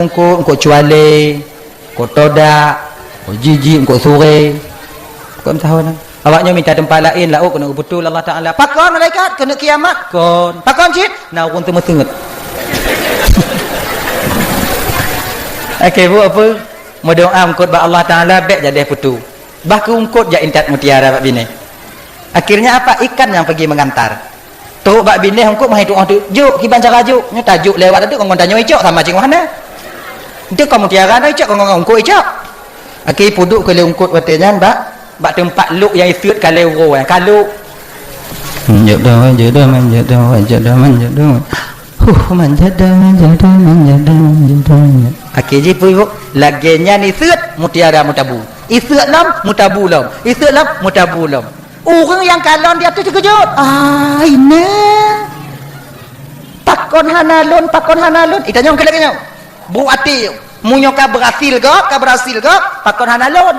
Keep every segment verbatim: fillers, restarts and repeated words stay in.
Eungkôt, eungkôt cualé, eungkôt todak, eungkôt jijik, eungkôt suré. Kon tahu na. Awak nyoe mita teumpat laén, laôt keuneuk geubeutôi Allah Taala. Pakon malaikat? Keuneuk kiamat? Kon. Pakon cit? Na ureuëng teumeuteungeut. Oke, bu apa? Meudoa eungkôt bak Allah Taala, bék jadi putu. Bah keu eungkôt jak intat mutiara bak binéh. Akhirnya apa? Ikan yang pergi mengantar. Trok bak binéh eungkôt meuhai tuoh teuk, "Jok, kiban cara jok." Nyoe tajok lewat teuk ngon tanyoe icok sama cit ngon hana. Ente kon mutiara na icok ngon eungkôt icok. Akhé peuduek keu lé eungkôt watée nyan bak, bak teumpat lok nyang iseuet ka lé uroe nyan, ka lok. Jodoh, jodoh, man jodoh, jodoh, man jodoh. Huh, man jodoh, man jodoh, man jodoh, man jodoh. Akhé jih peue, lagée nyan iseuet mutiara meutabu. Iseuet lom, meutabu lom. Iseuet lom, meutabu lom. Ureuëng nyang kalon di ateueh teukeujot. "Ai nè, pakon hana lôn, pakon hana lôn?" Itanyong keu lagée nyoe. Brok até, meunyoe ka berhasil gob, ka berhasil gob, pakon hana lôn?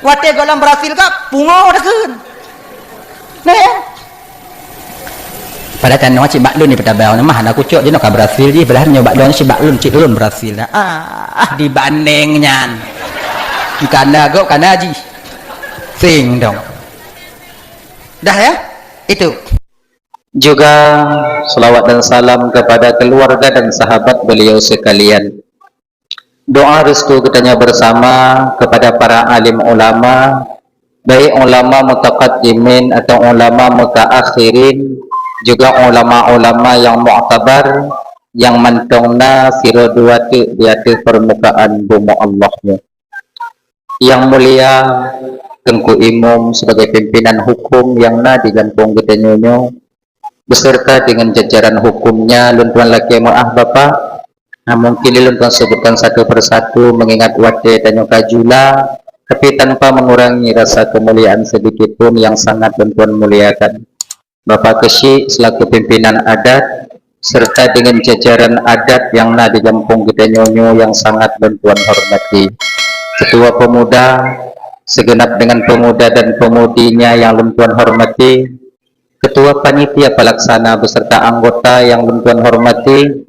Watée gohlom berhasil gob, pungo takheun. Nè? Padahai tanoh cit bak lôn ni peutabang, mah hana kucok jinoe ka berhasil jih, padahai nyoe bak lôn cit bak lôn cit lôn berhasil. Ah, ah, dibandeng nyan. Kana gob, kana jih. Sing dong. Dah ya? Itu. Juga selawat dan salam kepada keluarga dan sahabat beliau sekalian. Doa restu geutanyoe bersama kepada para alim ulama, baik ulama mutaqaddimin atau ulama mutaakhirin, juga ulama-ulama yang muktabar, yang mantong na sidroe dua teuk di ateueh permukaan bumoe Allah nyoe. Yang mulia Teungku Imum sebagai pimpinan hukum yang na di gampông geutanyoe nyoe, beserta dengan jajaran hukumnya, lôn tuan lakée meu'ah Bapak. Nah, mungkin lôn tuan sebutkan satu persatu mengingat watée tanyoe ka jula, tapi tanpa mengurangi rasa kemuliaan sedikit pun yang sangat lôn tuan muliakan. Bapak Keuchik selaku pimpinan adat, serta dengan jajaran adat yang na di gampông geutanyoe nyoe yang sangat lôn tuan hormati. Ketua pemuda, segenap dengan pemuda dan pemudinya yang lôn tuan hormati, ketua panitia pelaksana beserta anggota yang lôn tuan hormati,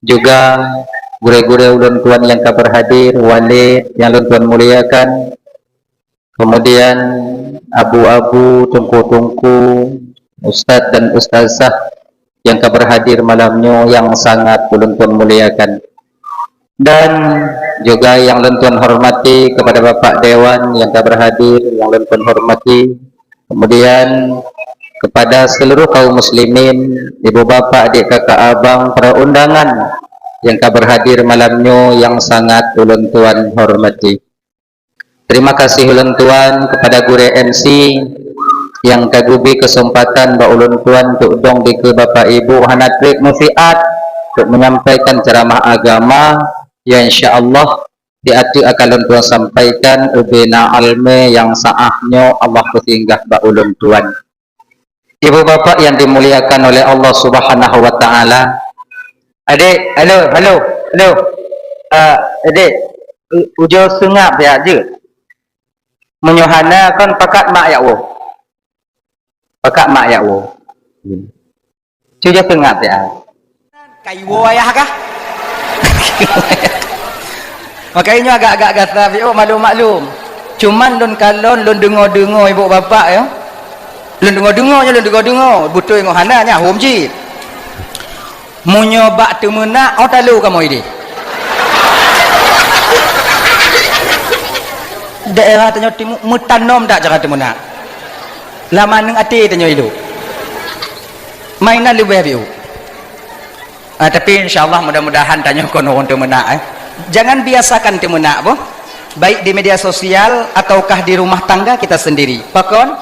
juga gurée-gurée ulôn tuan yang ka berhadir, walid yang lôn tuan muliakan, kemudian abu-abu, teungku-teungku, ustaz dan ustazah yang ka berhadir malam nyoe yang sangat ulôn tuan muliakan. Dan juga yang lôn tuan hormati kepada Bapak Dewan yang ka berhadir, yang lôn tuan hormati. Kemudian kepada seluruh kaum muslimin, ibu bapak, adik kakak abang, para undangan yang ka berhadir malam nyoe yang sangat ulôn tuan hormati. Terima kasih ulôn tuan kepada gurée M C yang ka geubri kesempatan bak ulôn tuan untuk dong dikeue Bapak Ibu hana treb meusiat untuk menyampaikan ceramah agama yang insya Allah di ateueh akan lôn tuan sampaikan ubena almé nyang saah nyoe Allah peusinggah bak ulôn tuan. Ibu bapak yang dimuliakan oleh Allah Subhanahu wa Taala. Adik, halo, halo, halo. Ah, adik, u-, ujoe seungab ya jeuet. Meunyoe hana kon pakat mak yak woe. Pakat mak yak woe. Cuba seungab ya. Kaiwo ayah kah? Makanya nyoe agak-agak gata, Fi'u, maklum-maklum. Cuman lôn kalon, lôn deungo-deungo ibu bapak ya. Lôn deungo-deungo nyoe, lôn deungo-deungo. Beutôi ngon hana nya, hom jih. Meunyoe bak teumeunak, oh, talo kamoe ideh. Daerah tanyoe timu meutanom dak cara teumeunak. Lam aneuk até tanyoe ilok. Mainan leubeh biu. Ah, tapi insya Allah mudah-mudahan tanyoe kon ureuëng teumeunak, eh. Jangan biasakan teumeunak, boh. Baik di media sosial ataukah di rumah tangga kita sendiri. Pakon?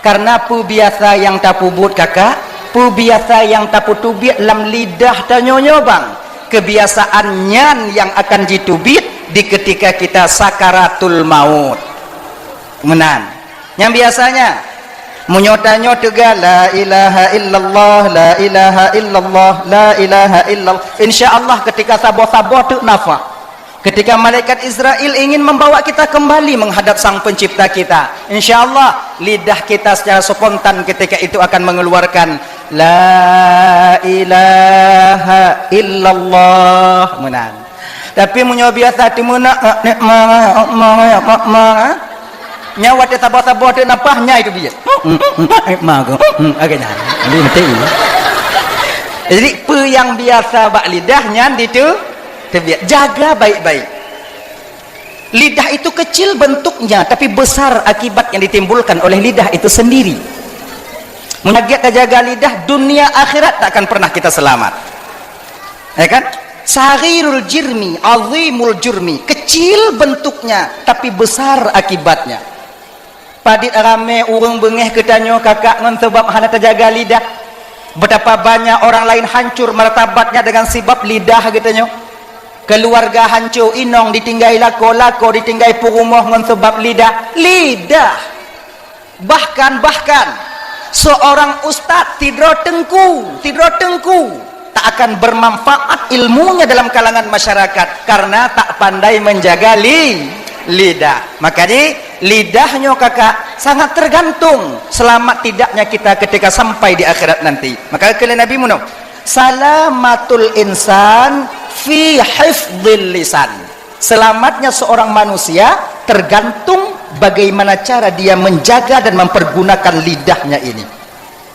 Karena peubiasa nyang tapeubuet kakak, peubiasa nyang tapeuteubiet lam lidah tanyoe nyoe bang, kebiasaan nyan nyang akan jiteubiet di ketika kita sakaratul maut. Meunan. Nyang biasanya, meunyoe tanyoe teuga, "La ilaha illallah, la ilaha illallah, la ilaha illallah." Insya Allah, ketika saboh-saboh teuk nafah, ketika malaikat Israel ingin membawa kita kembali menghadap Sang Pencipta kita, insya Allah, lidah kita secara spontan ketika itu akan mengeluarkan, "La ilaha illallah." Meunan. Tapi meunyoe biasa teumeunak, nek ma, ma, ma, ma, nyan watèe saboh-saboh teuk nafah, nyan itu biet. Nek ma ko. Agak nyan. Jadi mati. Jadi, peue nyang biasa bak lidah nyan ditu, teubiet. Jaga baik-baik. Lidah itu kecil bentuknya, tapi besar akibat yang ditimbulkan oleh lidah itu sendiri. Meunyoe tajaga lidah, dunia akhirat tak akan pernah kita selamat. Ya kan? Saghirul jirmi, azimul jurmi. Kecil bentuknya, tapi besar akibatnya. Padit ramé ureuëng beungéh keu tanyoe kakak ngon sabab hana tajaga lidah. Betapa banyak orang lain hancur martabatnya dengan sebab lidah geutanyoe. Keluarga hancur, inong ditinggai lakoe, lakoe ditinggai peurumoh ngon sabab lidah. Lidah. Bahkan, bahkan, seorang ustaz sidroe teungku, sidroe teungku, tak akan bermanfaat ilmunya dalam kalangan masyarakat karena tak pandai menjaga li-, lidah. Maka di lidah nyoe kakak sangat tergantung selamat tidaknya kita ketika sampai di akhirat nanti. Maka kata Nabi meunoe, "Salamatul insan fi hifdzil lisan." Selamatnya seorang manusia tergantung bagaimana cara dia menjaga dan mempergunakan lidahnya ini.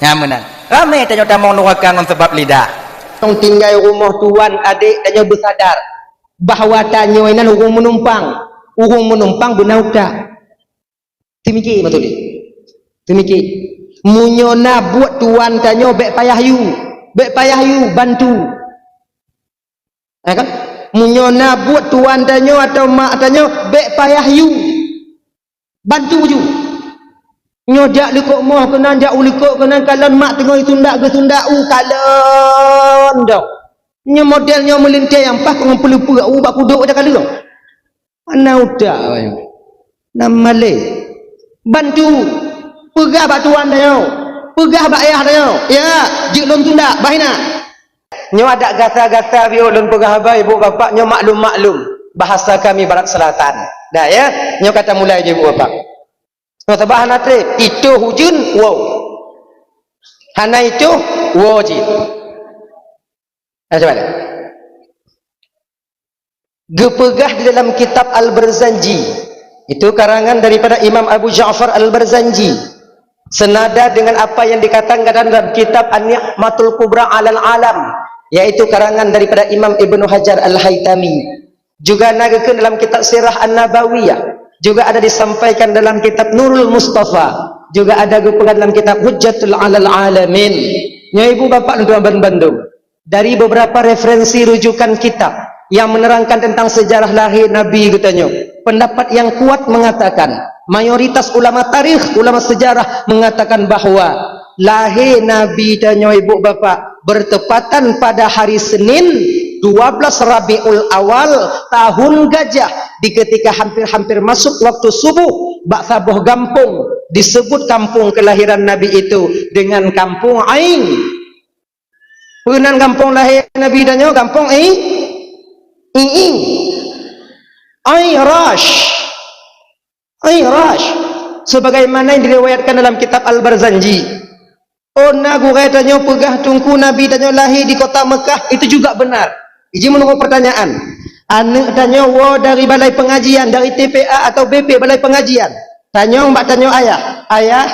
Nyan meunan. Ramé tanyoe tamong nuraka ngon sabab lidah. Tong tinggai rumoh tuan adék tanyoe beusadar bahwa tanyoe inan ureuëng meunumpang. Ureuëng meunumpang beuna utak. Teumiki beutôi. Teumiki. Meunyoe na buet tuan tanyoe bék payah yue, bék payah yue bantu. Ya kan? Meunyoe na buet tuan tanyoe atau mak tanyoe bék payah yue. Bantu ju. Nyoe jak likot moh keunan, jak u likot keunan, kalon mak teungoh sundak geusundak u kalon dong. Nyoe model nyoe meulintée nyang paih ngon peuleupeuk u bak kudok jak kaleueng. Hana utak awaknyan. Nam malée. Bantu. Peugah bak tuan tanyoe. Peugah bak ayah tanyoe. Ya, jeuet lôn sundak, bah inan. Nyoe adak gata-gata biôh lôn peugah haba ibu bapak nyoe maklum-maklum. Bahasa kami Barat Selatan. Dah ya, nyoe kata mulai je ibu bapak. Nyoe sabab hana trép, itoh ujeuen, wow. Hana itoh, wow jih. Nah, coba lihat. Geupeugah di dalam kitab Al-Barzanji, itu karangan daripada Imam Abu Ja'far Al-Barzanji, senada dengan apa yang dikatakan dalam kitab An-Ni'matul Kubra 'alal Alam, yaitu karangan daripada Imam Ibnu Hajar Al-Haitami. Juga na geukheun dalam kitab Sirah An-Nabawiyah, juga ada disampaikan dalam kitab Nurul Mustafa, juga ada geupeugah dalam kitab Hujjatul 'alal 'Alamin. Nyoe ibu bapak dan tuan bandum. Dari beberapa referensi rujukan kitab yang menerangkan tentang sejarah lahé Nabi geutanyoe, pendapat yang kuat mengatakan, mayoritas ulama tarikh, ulama sejarah mengatakan bahwa lahé Nabi tanyoe ibu bapak bertepatan pada hari Senin dua belas Rabiul Awal tahun Gajah, di ketika hampir-hampir masuk waktu subuh, bak saboh gampông disebut kampung kelahiran Nabi itu dengan Kampung Ain. Peue nan gampông lahé Nabi tanyoe? Gampông I-, I-, I-, Airash. Airash. Sebagaimana yang diriwayatkan dalam kitab Al-Barzanji. Oh, na gurée tanyoe peugah teungku Nabi tanyoe lahé di kota Mekah, itu juga benar. Iji menurut pertanyaan, aneuk tanyoe woe dari balai pengajian, dari T P A atau B P balai pengajian. Tanyong bak tanyoe ayah, "Ayah,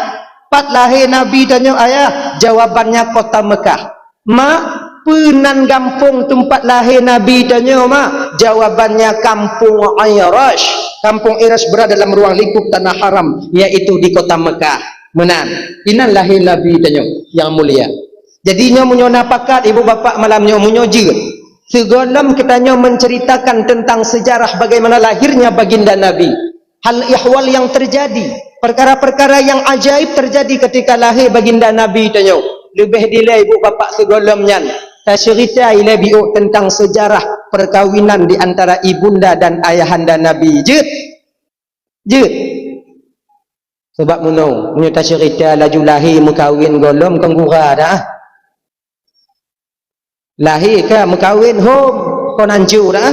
pat lahé Nabi tanyoe ayah?" Jawabannya kota Mekah. "Mak, peue nan gampông teumpat lahé Nabi tanyoe, Mak?" Jawabannya Kampung Airash. Kampung Airash berada dalam ruang lingkup Tanah Haram, yaitu di kota Mekah. Meunan, inan lahé Nabi tanyoe nyang mulia. Jadi nyoe meunyoe na pakat ibu bapak malam nyoe meunyoe jeuet, sigohlom geutanyoe menceritakan tentang sejarah bagaimana lahirnya baginda Nabi. Hal ihwal yang terjadi, perkara-perkara yang ajaib terjadi ketika lahé baginda Nabi tanyoe. Leubeh dilée ibu bapak sigohlom nyan, taceurita ilée biôh tentang sejarah perkawinan di antara ibunda dan ayahanda Nabi. Jeuet? Jeuet. Sebab meunoe, meunyoe taceurita laju lahé meukawen gohlom kon gura dah. Lahé ka meukawen hom kon ancu dah.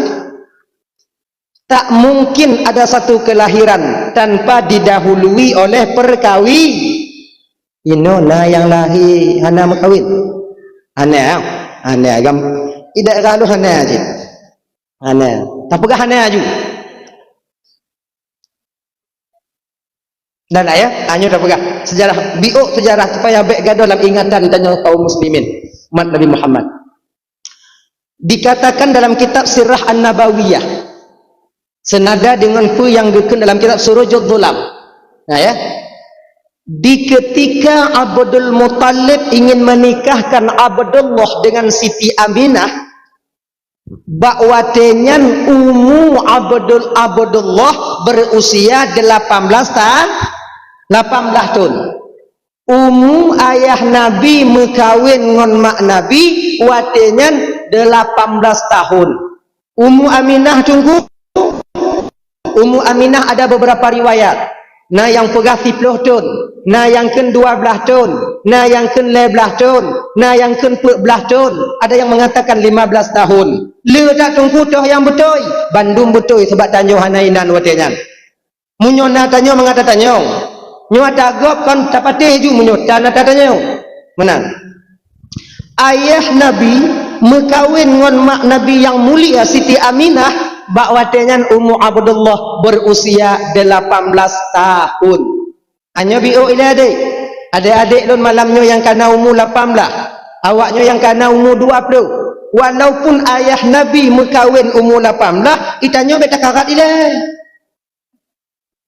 Tak mungkin ada satu kelahiran tanpa didahului oleh perkawi. Inoe na nyang lahé hana meukawen. Hana, hana agam. Idak galuh hana jih. Hana. Tapeugah hana aju. Dan ayah, tanyoe tapeugah sejarah, biôk sejarah supaya bék gadôh lam ingatan tanyoe kaum muslimin, umat Nabi Muhammad. Dikatakan dalam kitab Sirah An-Nabawiyah, senada dengan peue nyang geukheun dalam kitab Surujud Dhulam. Nah, ya. Di ketika Abdul Muthalib ingin menikahkan Abdullah dengan Siti Aminah, bak watée nyan umu Abdul, Abdullah berusia delapan belas ta-, delapan belas thon. Umu ayah Nabi meukawen ngon mak Nabi watée nyan delapan belas tahun. Umu Aminah teungku, Umu Aminah ada beberapa riwayat. Na nyang peugah siplôh thon, na nyang kheun dua blaih thon, na nyang kheun lhée blaih thon, na nyang kheun peuet blaih thon, ada yang mengatakan lima belas tahun. Le that teungku toh nyang beutôi, bandum beutôi sabab tanyoe hana inan watée nyan. Meunyoe na tanyoe mangat tatanyong, nyoe ata gob kon tapatéh ju meunyoe tan ata tanyong. Meunan. Ayah Nabi meukawen ngon mak Nabi nyang mulia Siti Aminah bak watée nyan umu Abdullah berusia delapan belas tahun. Tanyoe biôk ilée adék. Adék-adék lôn malam nyoe nyang kana umu lapan blaih, awak nyoe nyang kana umu dua ploh. Walaupun ayah Nabi meukawen umu lapan blaih, geutanyoe bék takarat ilée.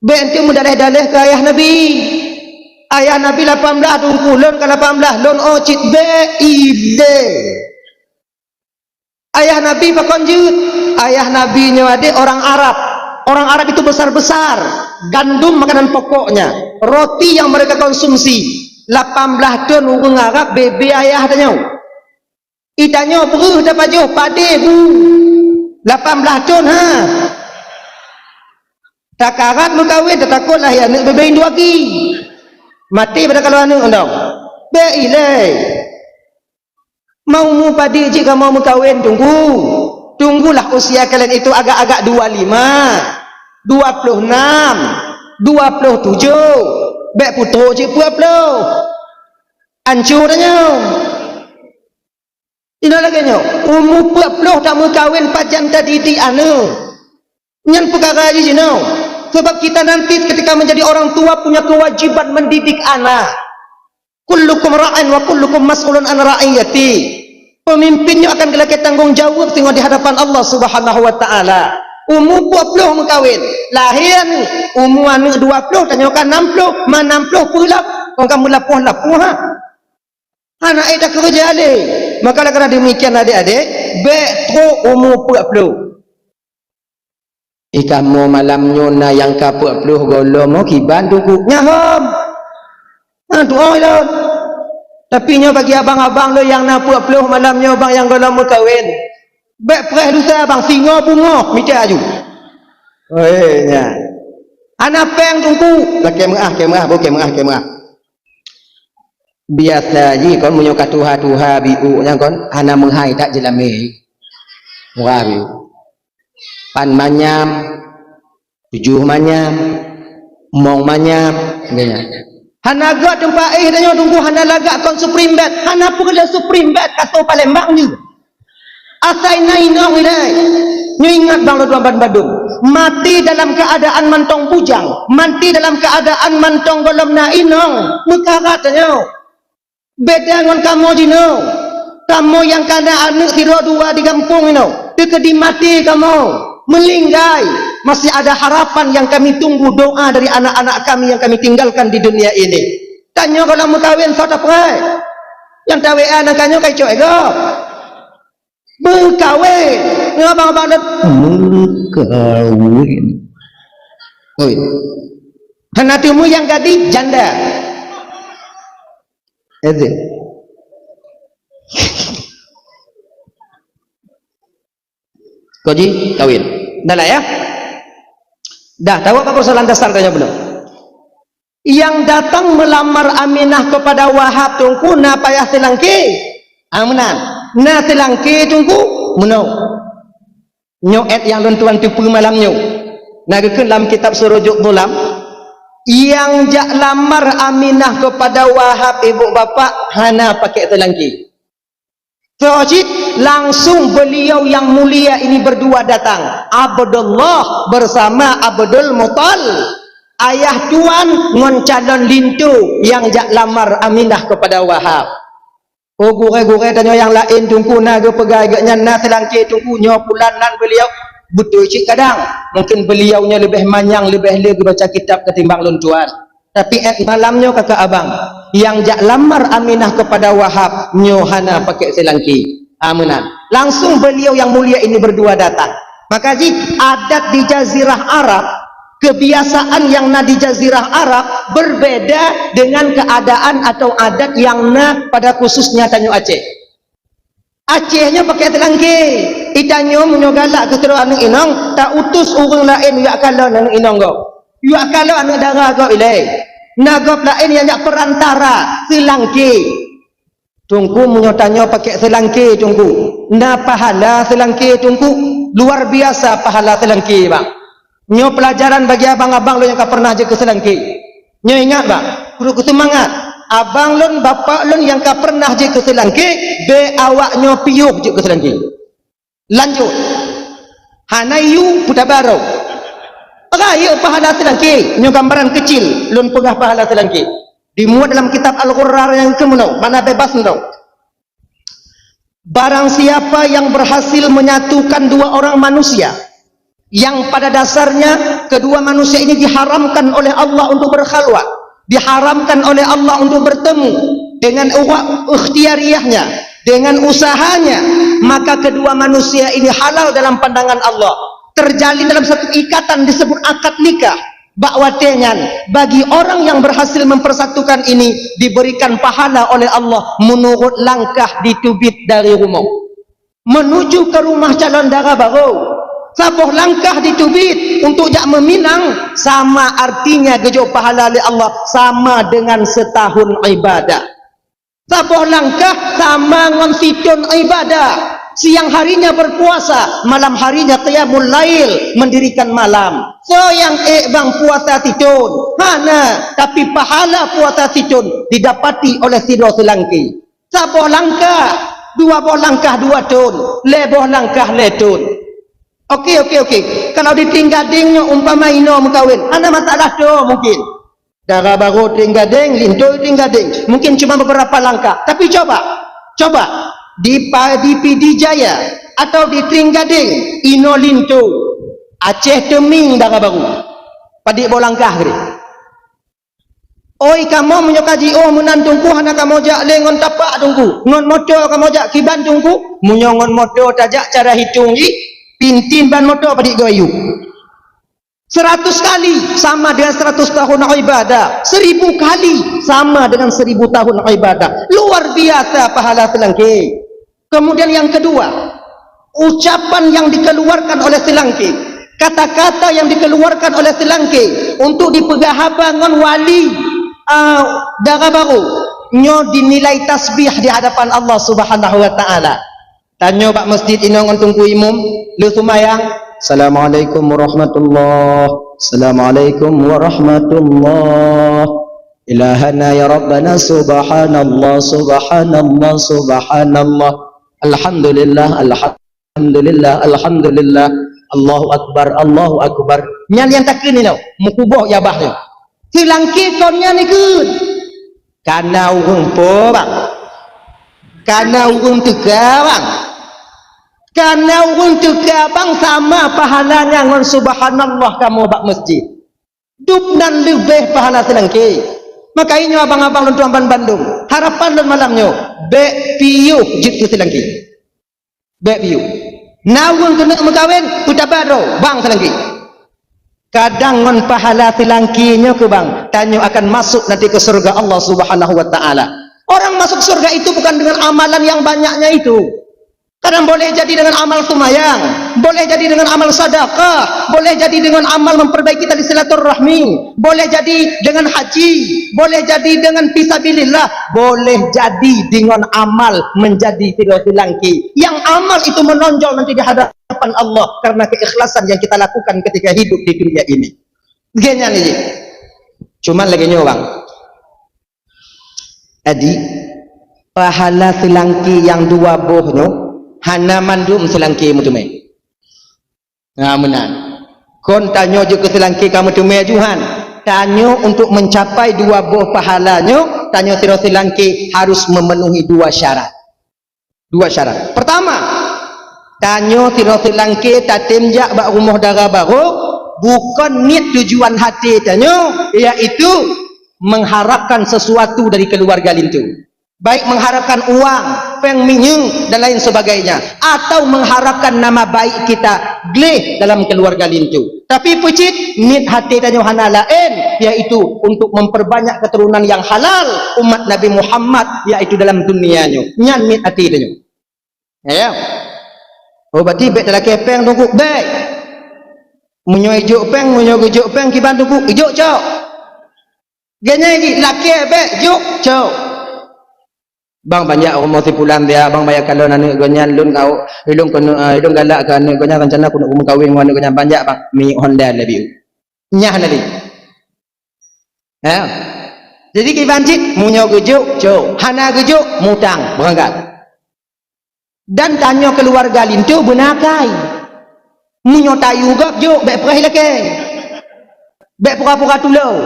Bék enteuk meudaléh-daléh keu ayah Nabi. Ayah Nabi lapan blaih teungku, lôn ka lapan blaih, lôn oh cit bék ilée. Ayah Nabi pakon jeuet? Ayah Nabi nyoe adék orang Arab. Orang Arab itu besar-besar. Gandum makanan pokoknya. Roti yang mereka konsumsi. Lapan blaih thon ureuëng Arab bebe ayah tanyoe. Itanyoe breuh tapajoh padé bu. Lapan blaih thon ha. Takarat meukawen, tatakot lahé aneuëk bebe induaki. Maté pada kalau aneuëk ondong. Bék ilée. Mau mupadé cit kamoe meukawen, tunggu. Tunggulah usia kalian itu agak-agak dua lima, dua puluh enam, dua puluh tujuh. Bék putôh cit peuet ploh. Ancô tanyoe. Inoe lagée nyoe, umu peuet ploh tameukawen pajan tadidik aneuëk. Nyan peukara jih jinoe. Sebab kita nanti ketika menjadi orang tua punya kewajiban mendidik anak. Kullukum ra'in wa kullukum mas'ulun an ra'iyati. Pemimpin nyoe akan geulakée tanggong jaweueb singoh di hadapan Allah Subhanahu wa Taala. Umu peuet ploh meukawen, lahé aneuëk, umu aneuëk dua ploh, tanyoe ka nam ploh, ma nam ploh peulap, kon ka meulapoh-lapoh ha. Hana ék takeureuja lé. Maka oleh karena demikian adék-adék, bék trok umu peuet ploh. Ih kamoe malam nyoe na nyang ka peuet ploh gohlom oh kiban tuku. Nyahom. Ha tuoh lom. Tapi nyoe bagi abang-abang lôn nyang na peuet ploh malam nyoe bang nyang gohlom meukawen. Bék preh lusa bang singoh beungoh mita aju. Weh nya. Hana péng tungku. Lakée meuah, kée meuah, bukée meuah, kée meuah. Biasa jih kon meunyoe ka tuha-tuha biôk nyan kon hana meuhai that jeulamé. Murah biôk. Pan manyam, tujoh manyam, mong manyam, gitu. Hana gak teumpat éh tanyoe tunggu hana lagak kon Supreme Bed, hana peureulée Supreme Bed kaso Palembang nyoe. Asai na inong ilée. Nyoe ingat bang lôn tuan bandum. Mati dalam keadaan mantong bujang, mati dalam keadaan mantong gohlom na inong, meukarat tanyoe. Beda ngon kamoe jinoe. Kamoe nyang kana aneuëk sidroe dua di gampông inoe, teukeudi maté kamoe, meulinggai, masih ada harapan yang kami tunggu doa dari anak-anak kami yang kami tinggalkan di dunia ini. Tanyoe gohlom meukawen soe tapreh? Nyang tawe a nangka nyoe ka icok ego. Meukawen. Ngon abang-abang dan meukawen. Oi. Hana teumui nyang gadih janda. Eze. Koji kawin. Dah lah ya. Dah tahu apa persoalan dasar tanya benar. Yang datang melamar Aminah kepada Wahab tungku na payah silangke. Ah meunan. Na silangke tungku meunoe. Nyoe et yang lôn tuan teupeue malam nyoe. Na geukheun lam kitab Surujud Dhulam. Yang jak lamar Aminah kepada Wahab ibu bapak hana pakai silangke. Soe cit? Langsung beliau yang mulia ini berdua datang, Abdullah bersama Abdul Muttalib, ayah tuan ngon calon linto nyang jak lamar Aminah kepada Wahab. Oh, gurée-gurée tanyoe nyang laén, Teungku, na geupeugah geuh nyan na seulangké, Teungku, nyoe pulan nan beliau. Beutôi cit kadang. Mungkin beliau nyoe leubeh manyang, leubeh le geubaca kitab ketimbang lôn tuan. Tapi 'et malam nyoe, kakak abang, nyang jak lamar Aminah kepada Wahab nyoe hana pakai seulangké. Ha, meunan. Langsung beliau yang mulia ini berdua datang. Maka jih adat di Jazirah Arab, kebiasaan yang na di Jazirah Arab berbeda dengan keadaan atau adat yang na pada khususnya tanyoe Aceh. Aceh nyoe pakai seulangké. Di tanyoe meunyoe galak keu sidroe aneuk inong, ta utus ureuëng laén jak kalon aneuk inong gob. Jak kalon aneuk dara gob ilée. Na gob laén nyang jak perantara, seulangké. Teungku, meunyoe tanyoe pakai seulangké, Teungku, na pahala seulangké, Teungku. Luar biasa pahala seulangké, bang. Nyoe peulajaran bagi abang-abang lôn nyang ka pernah jeuet keu seulangké. Nyoe ingat, bang, peureulée keu seumangat. Abang lôn, bapak lôn nyang ka pernah jeuet keu seulangké, bék awak nyoe piôh jeuet keu seulangké. Lanjut. Hana yue peutaba droe. Rayeuk pahala seulangké, nyoe gambaran keucil lôn peugah pahala seulangké. Dimuat dalam kitab Al-Ghurrar nyang keumeunoe, makna bebas nyoe. Barang siapa yang berhasil menyatukan dua orang manusia, yang pada dasarnya kedua manusia ini diharamkan oleh Allah untuk berkhalwat, diharamkan oleh Allah untuk bertemu dengan uwa-, ikhtiariyahnya, dengan usahanya, maka kedua manusia ini halal dalam pandangan Allah, terjalin dalam satu ikatan disebut akad nikah. Bak watée nyan, bagi orang yang berhasil mempersatukan ini diberikan pahala oleh Allah menurut langkah diteubiet dari rumoh menuju ke rumah calon dara barô. Saboh langkah diteubiet untuk jak meuminang sama artinya geujok pahala lé Allah sama dengan setahun ibadah. Saboh langkah sama ngon sithon ibadah. Siang harinya berpuasa, malam harinya qiyamul lail, mendirikan malam. Soe nyang ék bang puasa sithon? Hana, tapi pahala puasa sithon didapati oleh sidroe seulangké. Saboh langkah, dua boh langkah dua thon, lhée boh langkah lhée thon. Oke, oke, oke. Kalau di Trienggadeng nyoe umpama inoe meukawen, hana masalah thon mungkin. Dara barô Trienggadeng, linto Trienggadeng. Mungkin cuma beberapa langkah. Tapi coba, coba di Pa-, di Pidie Jaya atau di Trienggadeng, inoe linto. Aceh teumieng dara barô. Padit boh langkah keudeh. Oi, kamoe meunyoe ka jiôh meunan Teungku, hana kamoe jak lé ngon tapak Teungku. Ngon moto kamoe jak kiban Teungku. Meunyoe ngon moto tajak cara hitong jih, pintin ban moto padit geuayu. Seratus kali sama dengan seratus tahun ibadah. Seribu kali sama dengan seribu tahun ibadah. Luar biasa pahala seulangké. Kemudian yang kedua, ucapan yang dikeluarkan oleh seulangké, kata-kata yang dikeluarkan oleh seulangké untuk dipeugah haba ngon wali, ah, dara barô, nyoe dinilai tasbih di hadapan Allah Subhanahu wa Taala. Tanyoe bak masjid inoe ngon Teungku Imum, lheueh seumayang, "Assalamualaikum warahmatullah. Assalamualaikum warahmatullah. Ilahana ya Rabbana, subhanallah, subhanallah, subhanallah. Alhamdulillah, alhamdulillah, alhamdulillah. Allahu akbar, Allahu akbar." Nyan nyang takheun inoe, meukuboh jabah nyoe. Seulangké kon nyan ikheun. Kana ureuëng po, bang. Kana ureuëng teuka, bang. Kana ureuëng teuka, bang, sama pahalanya ngon subhanallah kamoe bak masjid. Dub nan leubeh pahala seulangké. Maka inyoe abang-abang lôn tuan ban bandum, harapan lôn malam nyoe, bék piôh jeuet keu seulangké. Bék piôh. Na ureuëng keuneuk meukawen, peutaba droe, bang seulangké. Kadang ngon pahala seulangké nyoe keu bang, tanyoe akan masuk nanti ke surga Allah Subhanahu wa Taala. Orang masuk surga itu bukan dengan amalan yang banyaknya itu. Kadang boleh jadi dengan amal seumayang, boleh jadi dengan amal sedekah, boleh jadi dengan amal memperbaiki tali silaturahmi, boleh jadi dengan haji, boleh jadi dengan fisabilillah, boleh jadi dengan amal menjadi sidroe seulangké. Yang amal itu menonjol nanti di hadapan Allah karena keikhlasan yang kita lakukan ketika hidup di dunia ini. Geuhnyan jih. Cuman lagée nyoe, bang. Jadi, Pahala seulangké nyang dua boh nyoe hana mandum seulangké meuteumé. Nah, meunan. Kon tanyoe jeuet keu seulangké ka meuteumé ju han. Tanyoe untuk mencapai dua boh pahala nyoe, tanyoe sidroe seulangké harus memenuhi dua syarat. Dua syarat. Pertama, tanyoe sidroe seulangké tatem jak bak rumoh dara barô, bukon niet tujuan haté tanyoe, yaitu mengharapkan sesuatu dari keluarga linto. Baik mengharapkan uang, péng minyeuk, dan lain sebagainya, atau mengharapkan nama baik kita gleh dalam keluarga linto. Tapi peucit, niet haté tanyoe hana laén, yaitu untuk memperbanyak keturunan yang halal umat Nabi Muhammad, yaitu dalam dunia nyoe. Nyan niet haté tanyoe. Ya. Oh, berarti bék talakée péng Teungku, bék. Meunyoe ijok péng, meunyoe geujok péng kiban Teungku, ijok cok. Geunyai jih lakée bék jok cok. Bang, banjak rumoh si pulan dia, bang, banyak kalon aneuk geuh nyan, lôn kau, ilôn keuneuk, ah, ilôn galak keu aneuk geuh nyan, rencana keuneuk meukawen ngon aneuk geuh nyan, banjak bang, mi Honda lebih. Nyah na lé. Ha? Jadi kiban cit, meunyoe geujok, cok. Hana geujok, mutang, beurangkat. Dan tanyoe keuluwarga linto beuna akai. Meunyoe tayue gob jok, bék preh lakée. Bék pura-pura tulông.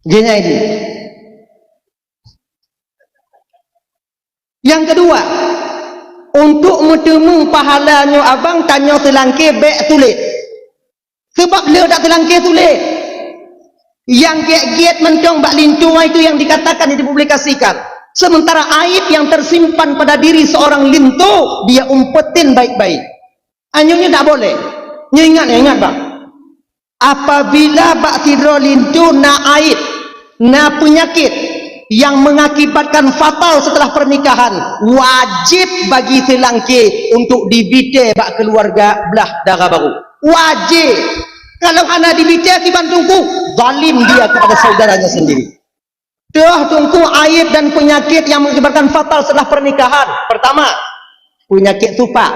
Geunyai jih. Nyang keudua, untuk meuteumé pahala nyoe abang, tanyoe seulangké bék sulet. Sabab le that seulangké sulet. Nyang gét-gét mantong bak linto itu yang dikatakan, yang dipublikasikan. Sementara aib yang tersimpan pada diri seorang linto, dia umpetin baik-baik. Anyoe nyoe tak boleh. Nyoe ingat, ingat bang. Apabila bak sidroe linto na aib, na peunyakét yang mengakibatkan fatal setelah pernikahan, wajib bagi seulangké untuk dibitée bak keuluwarga blah dara barô. Wajib. Kalau hana dibitée kiban teungku, zalim dia kepada saudaranya sendiri. Toh teungku aib dan peunyakét yang mengakibatkan fatal setelah pernikahan. Pertama, peunyakét supak.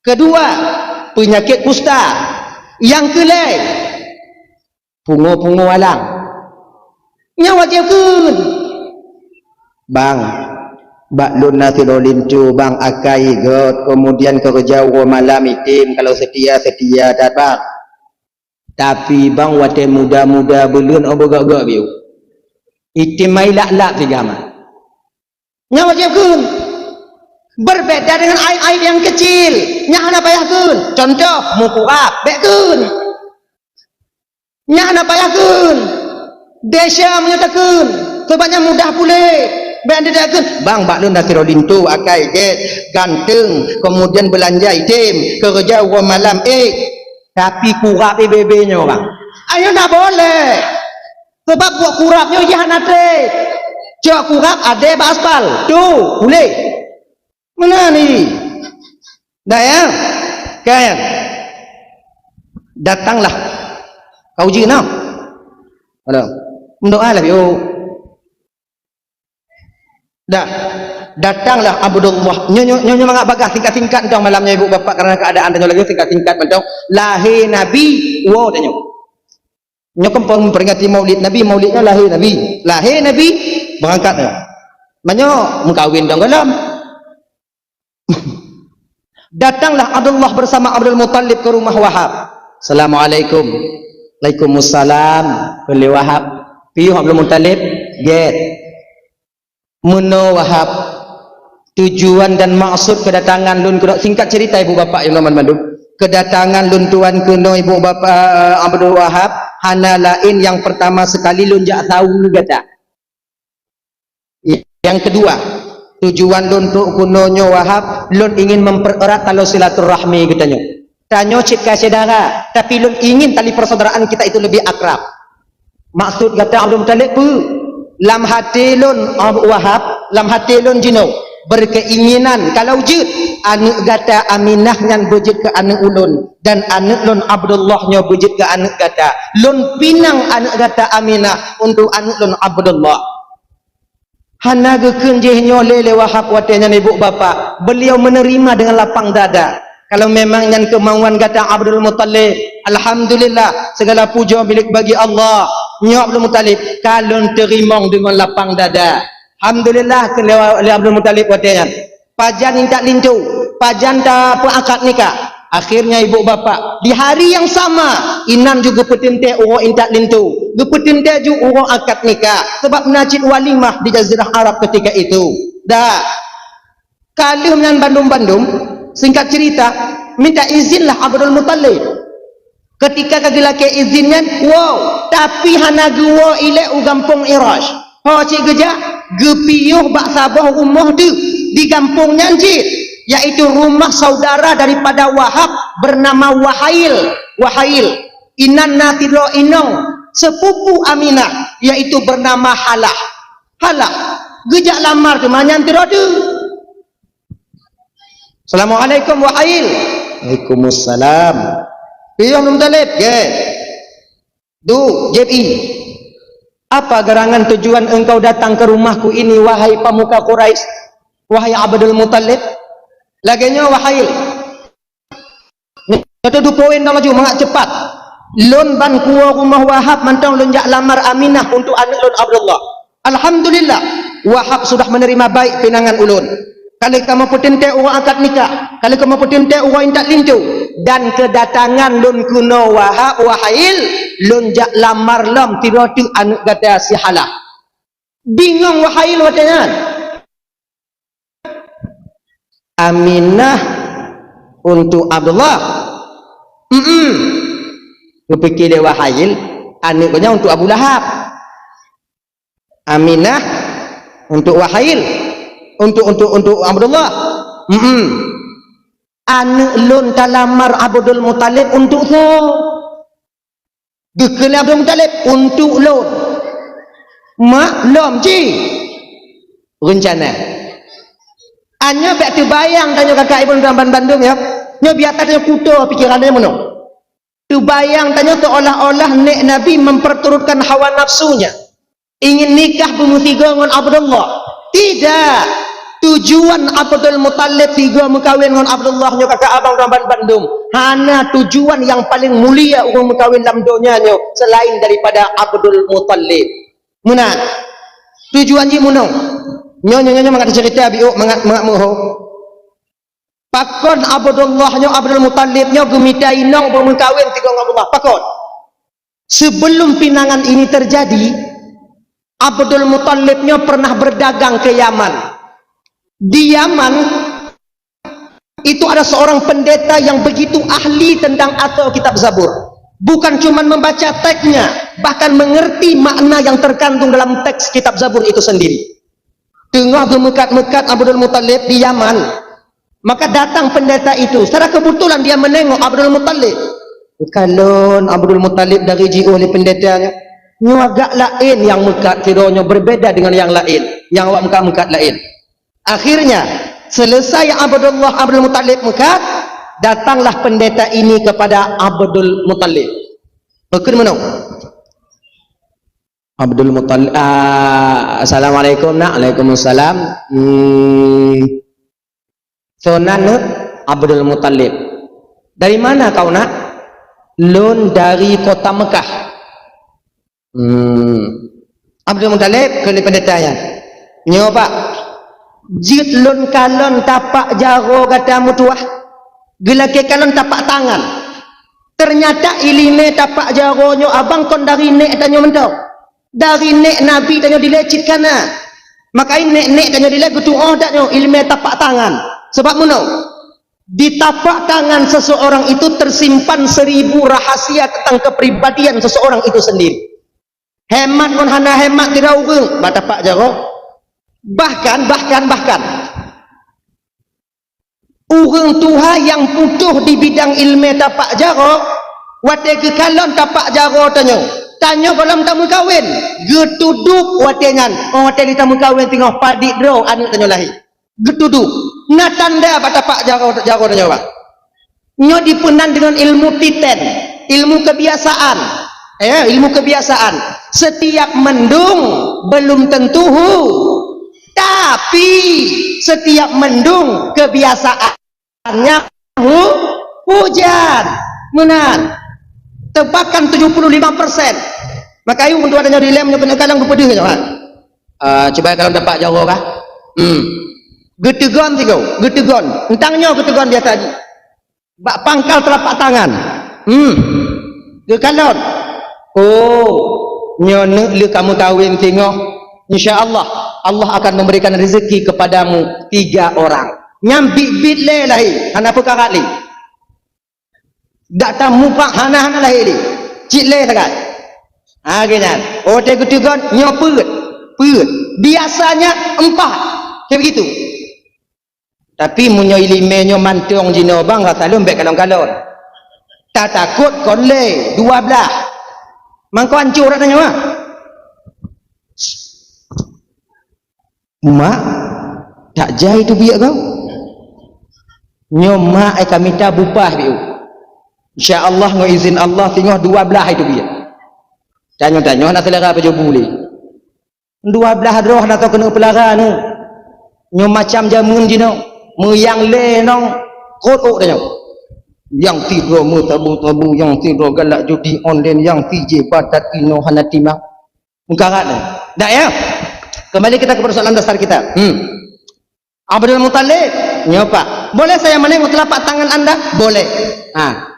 Kedua, peunyakét kusta. Nyang keulhée, pungo-pungo alang. Nyan wajéb kheun. Bang, bak lôn na sidroe linto bang, akai göt, kemudian keureuja uroe malam item, kalau seutia, seutia that bang. Tapi bang watée muda-muda buleuen oh beugöt-göt biu. Item mai lak-lak siga ma. Nyan wajéb kheun. Berbeda dengan aib-aib yang kecil. Nyan hana payah kheun. Contoh, meukurab, bék kheun. Nyan hana payah kheun. Desya meunyoe takheun. Sebab nyan mudah puléh. Bék takheun. Bang, bak lôn na sidroe linto, akai gét, ganteng, kemudian beulanja item, keureuja uroe malam, eh. Tapi kurab ibée-bée nyoe, bang. Ayo, hana boleh. Sabab buet kurab nyoe jih hana treb. Cok kurab adé bak aspal. Tu, puléh. Meunan ni. Dah ya? Kan? Datanglah. Kau uji nah. Ada. Mendoa lah, yo. Dah. Datanglah Abdullah. Nyoe, nyoe, nyoe, nyoe mangat bagah singkat-singkat dong malam nyoe ibu bapak karena keadaan tanyoe lagi singkat-singkat dong. Lahé Nabi, wo tanyoe. Nyoe kan peuringati maulid Nabi, maulid nyoe lahé Nabi. Lahé Nabi, beurangkat nyoe. Meunyoe meukawen dong gohlom. Datanglah Abdullah bersama Abdul Muttalib ke rumah Wahab. "Assalamualaikum." "Waalaikumsalam." Kheun lé Wahab, "Piôh Abdul Muttalib?" "Gét." "Meunoe Wahab, tujuan dan maksud kedatangan lôn keunoe," singkat cerita ibu bapak nyang horeumat mandum, "kedatangan lôn tuan keunoe ibu bapak Abdul Wahab hana laén, nyang pertama sekali lôn jak saweue gata. Nyang keudua, tujuan lôn trok keunoe nyoe Wahab, lôn ingin mempererat tali silaturahmi geutanyoe. Tanyoe cit ka syedara, tapi lôn ingin tali persaudaraan kita itu lebih akrab." "Maksud gata Abdul Muttalib peue?" "Lam até lôn, Abu Wahab, lam até lôn jinoe berkeinginan kalau jeuet aneuk gata Aminah nyan beujeuet keu aneuk ulôn, dan aneuk lôn Abdullah nyoe beujeuet keu aneuk gata. Lôn pinang aneuk gata Aminah untuk aneuk lôn Abdullah." Hana geukheun jih nyoe lé, lé Wahab watée nyan ibu bapak. Beliau menerima dengan lapang dada. "Kalau memang nyan keumauan gata Abdul Muttalib, alhamdulillah, segala puja milik bagi Allah." Nyoe Abdul Muthalib, ka lôn teurimong deungon lapang dada. Alhamdulillah, kheun lé, lé Abdul Muthalib watée nyan. Pajan intat linto, pajan tapeuakad nikah. Akhirnya ibu bapak, di hari yang sama, inan ju geupeuteuntée uroe intat linto, geupeuteuntée ju uroe akad nikah, sabab na cit walimah di Jazirah Arab ketika itu. Dah, ka lheueh nyan bandum-bandum, singkat cerita, minta izinlah Abdul Muthalib. Ketika ka geulakée izin nyan, woe, tapi hana geuwoe ilée u gampông Irash. Ho cit geujak, geupiôh bak saboh rumoh deuh di gampông nyan cit, yaitu rumah saudara daripada Wahab bernama Wahail. Wahail, inan na sidroe inong sepupu Aminah, yaitu bernama Halah. Halah, geujak lamar teuma nyan sidroe deuh. "Assalamualaikum, Wahail." "Waalaikumsalam." "Piôh Abdul Muthalib?" "Gét." "Du, J I, apa gerangan tujuan engkau datang ke rumahku ini, wahai pemuka Quraisy, wahai Abdul Muthalib?" "Lagée nyoe, Wahail. Nyoe teuh dupoin dong laju mangat cepat. Lôn ban kuwoe rumoh Wahab mantong lôn jak lamar Aminah untuk aneuëk lôn Abdullah. Alhamdulillah, Wahab sudah menerima baik pinangan ulôn. Ka lheueh kamoe peuteuntée uroe akad nikah, ka lheueh kamoe peuteuntée uroe intat linto, dan keudatangan lôn keunoe Wahab, Wahail, lôn jak lamar lom sidroe teuh aneuëk gata si Halah." Bingong Wahail watée nyan. "Aminah untuk Abdullah?" "Mm-mm." Geupike lé Wahail, aneuëk geuh nyan untuk Abu Lahab. "Aminah untuk Wahail, untuk, untuk, untuk Abdullah?" "Mm-mm." "Aneuëk lôn talamar Abdul Muthalib untuk soe?" Geukheun lé Abdul Muthalib, "Untuk lôn." "Mak, lom cit." Reuncana. Nyoe bék teubayang tanyoe kakak ibu dan bandum ya. Nyoe biasa tanyoe kuto pikiran tanyoe meunoe. Teubayang tanyoe seolah-olah nek Nabi memperturutkan hawa nafsunya. Ingin nikah beumeusigoe ngon Abdullah. Tidak. Tujuan Abdul Muthalib sigoe meukawen ngon Abdullah nyoe kakak abang raban bandum. Hana tujuan yang paling mulia ureuëng meukawen lam donya nyoe selain daripada Abdul Muthalib. Meunan. Tujuan jih meunoe. Nyoe, nyoe, nyoe, nyoe mangat cerita biôk, mangat, mangat meuho. Pakon Abdullah nyoe, Abdul Muthalib nyoe geumita inong beumeukawen sigoe ngon Abdullah? Pakon? Sebelum pinangan ini terjadi, Abdul Muthalib nyoe pernah berdagang ke Yaman. Di Yaman, itu ada seorang pendeta yang begitu ahli tentang asoe kitab Zabur. Bukan cuma membaca teksnya, bahkan mengerti makna yang terkandung dalam teks kitab Zabur itu sendiri. Teungoh geumeukat-meukat Abdul Muthalib di Yaman, maka datang pendeta itu. Secara kebetulan dia menengok Abdul Muthalib. Kalon Abdul Muthalib dari jiôh lé pendeta nyoe. Nyoe agak laén nyang meukat sidroe nyoe, berbeda dengan yang lain. Nyang awak meukat-meukat laén. Akhirnya, selesai Abdullah, Abdul Muthalib meukat, datanglah pendeta ini kepada Abdul Muthalib. Pakon meunoe? Abdul Muthalib, ah, "Assalamualaikum, Nak." "Waalaikumsalam." "Hmm, soe nan, Nak?" "Abdul Muthalib." "Dari mana kau, Nak?" "Lôn dari kota Mekah." "Hmm. Abdul Muthalib," kheun lé pendeta nyan, "Nyoe, Pak, jeuet lôn kalon tapak jaroe gata meutuwah, geulakée kalon tapak tangan. Ternyata iéleumé tapak jaroe nyoe abang kon dari nék tanyoe mantong. Dari nék Nabi tanyoe dilée cit kana. Maka nék-nék tanyoe dilée geutuoh that nyoe iéleumé tapak tangan. Sabab meunoe, di tapak tangan seseorang itu tersimpan seribu rahasia tentang kepribadian seseorang itu sendiri. Hemat ngon hana hemat sidroe ureuëng bak tapak jaroe. Bahkan, bahkan, bahkan, ureuëng tuha nyang putôh di bidang iéleumé tapak jaroe, watée geukalon tapak jaroe tanyoe, tanyoe gohlom tameukawen, geutudôb watée nyan, 'oh watée geutameukawen teungoh padit droe aneuëk tanyoe lahé. Geutudôb. Na tanda bak tapak jaroe, jaroe tanyoe, Pak. Nyoe dipeunan deungon ilmu titen, ilmu kebiasaan. Eh, ilmu kebiasaan. Setiap mendung belum tentu hu-, tapi setiap mendung kebiasaannya hu-, hujan. Meunan. Tebakan tujuh puluh lima persen. Maka ayue untuk ada nyoe dilem nyoe keuneuk kalon geupeudeuh nyoe, ha. Ah, cuba kalon tampak jaroe kah? Hmm. Geuteugon sigoe, geuteugon. Entang nyoe geuteugon biasa jih. Bak pangkal telapak tangan. Hmm. Geukalon. Oh, nyoe neuk lheueh kamoe kawin singoh. Insya Allah, Allah akan memberikan rezeki kepadamu tiga orang. Nyan biet-biet lé lahé, hana peukarat lé. Dak tamupak hana-hana lahé lé. Cit lé sagai. Ha, geuh nyan. Oh, teuh geuteugon, nyoe peuet. Peuet. Biasanya empat. Kayak begitu. Tapi meunyoe ileumèe nyoe mantong jinoe bang, rasa lôn bèk kalon-kalon. Tatakot kon lé, dua blah. Mangko ancô rot tanyoe, ha? Mak, tak jai teubiet kau. Nyoe mak ai ka mita bupah biu. Insya Allah, ngon izin Allah, singoh dua blah ai teubiet. Tanyoe-tanyoe hana seulera pajoh bu lé. Dua blah droe hana tao keuneuk peulara nyoe. Nyoe macam jameun jinoe, meuyang lé nong kot ôk tanyoe. Nyang sidroe meutabu-tabu, nyang sidroe galak judi online, nyang sijih batat inoe hana timang. Meukarat nyoe. Dak ya? Kembali kita ke persoalan dasar kita. Hmm. Abdul Muthalib, nyoe Pak. Boleh saya menengok telapak tangan anda? Boleh. Ha.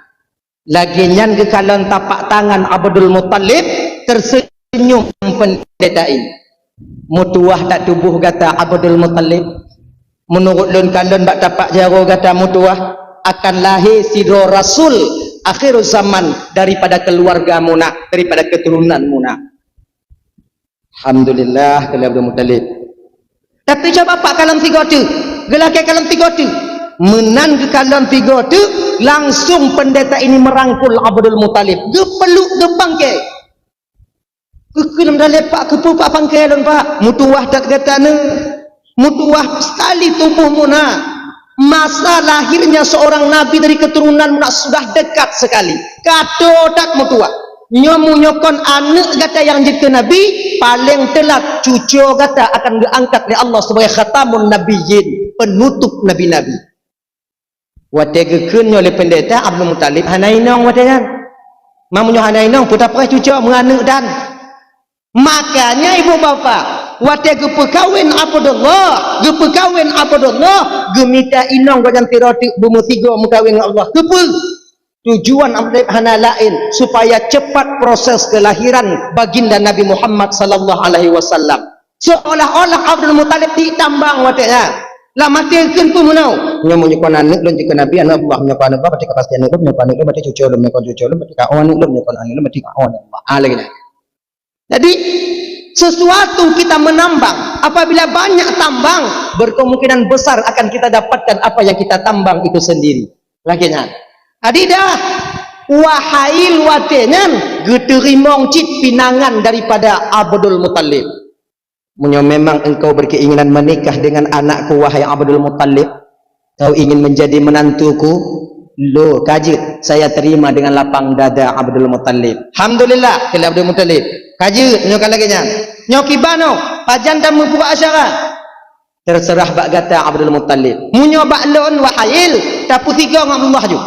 Lagèe nyan geukalon tapak tangan Abdul Muthalib, tersenyum pendeta ini. Meutuwah that tuboh gata Abdul Muthalib. Meunurot lôn kalon bak tapak jaroe gata meutuwah, akan lahé sidroe rasul akhir zaman daripada keluarga mu na, daripada keturunan mu na. Alhamdulillah, kheun lé Abdul Muthalib. Tapi coba Pak kalon sigoe teuk, geulakèe kalon sigoe teuk. Meunan geukalon sigoe teuk, langsung pendeta ini merangkul Abdul Muthalib. Geupeluk, geubangkée. Geukheun lé Muthalib, "Pak, keupeue Pak bangkée lôn, Pak? Meutuwah that gata nyoe. Meutuwah sekali tuboh mu na." Masa lahirnya seorang nabi dari keturunan mu na sudah dekat sekali. Ka toe that meutuwah. Nyoe meunyoe kon aneuk gata nyang jeuet keu nabi, paleng teulat cucoe gata akan geuangkat lé Allah sebagai khatamun nabiyyin, penutup nabi-nabi. Watée geukheun nyoe lé pendeta, Abdul Muthalib hana inong watée nyan. Ma meunyoe hana inong, peue tapreh cucoe meuaneuk dan. Makanya ibu bapak, watée geupeukawen Abdullah, geupeukawen Abdullah, geumita inong gobnyan sidroe teuk beumeusigoe meukawen ngon Allah. Keupeue? Tujuan Abdul Muthalib hana laén, supaya cepat proses kelahiran baginda Nabi Muhammad sallallahu alaihi wasallam. Seolah-olah Abdul Muthalib di tambang watée nyan. Lam até kheun peue meunoe? Nyoe meunyoe kon aneuk lôn jeuet keu nabi, aneuk Allah, meunyoe kon aneuk Allah, berarti ka pasti aneuk lôn, meunyoe kon aneuk lôn, berarti cucoe lôn, meunyoe kon cucoe lôn, berarti ka aneuk lôn, meunyoe kon aneuk lôn, berarti ka aneuk Allah. Ah, lagée nyan. Jadi, sesuatu kita menambang, apabila banyak tambang, berkemungkinan besar akan kita dapatkan apa yang kita tambang itu sendiri. Lagée nyan. Jadi dah, Wahail watée nyan geuteurimong cit pinangan daripada Abdul Muthalib. Meunyoe memang engkau berkeinginan menikah dengan anakku, wahai Abdul Muthalib, kau ingin menjadi menantuku? Lo, ka jeuet, saya terima dengan lapang dada Abdul Muthalib. Alhamdulillah, kheun lé Abdul Muthalib. Ka jeuet, nyoe ka lagée nyan. Nyoe kiban nyoe, pajan tameupeubuet acara? Terserah bak gata Abdul Muthalib. Meunyoe bak lôn Wahail, tapeusigoe ngon Abdullah ju.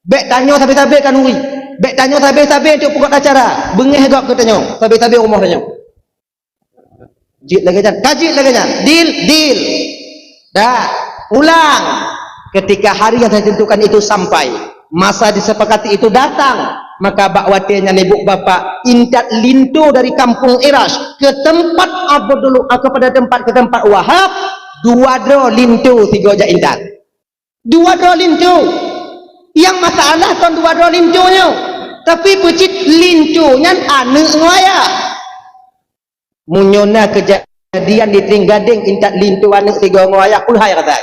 Bèk tanyoe sabe-sabe khanuri. Bèk tanyoe sabe-sabe untuk peugot acara. Beungéh gob geutanyoe, sabe-sabe rumoh tanyoe. Jeuet lagée nyan, ka jeuet lagée nyan. Deal, deal. Dah, pulang. Ketika hari yang saya tentukan itu sampai, masa disepakati itu datang, maka bak watée nyan ibu bapak intat linto dari kampung Irash ke tempat Abdul, ah, kepada tempat, ke tempat Wahab, dua droe linto sigoe jak intat. Dua droe linto. Nyang masalah kon dua droe linto nyoe, tapi peucit linto nyan aneuk ngon ayah. Meunyoe na keujadian di Trienggadeng intat linto aneuk sigoe ngon ayah, peue hai rasa?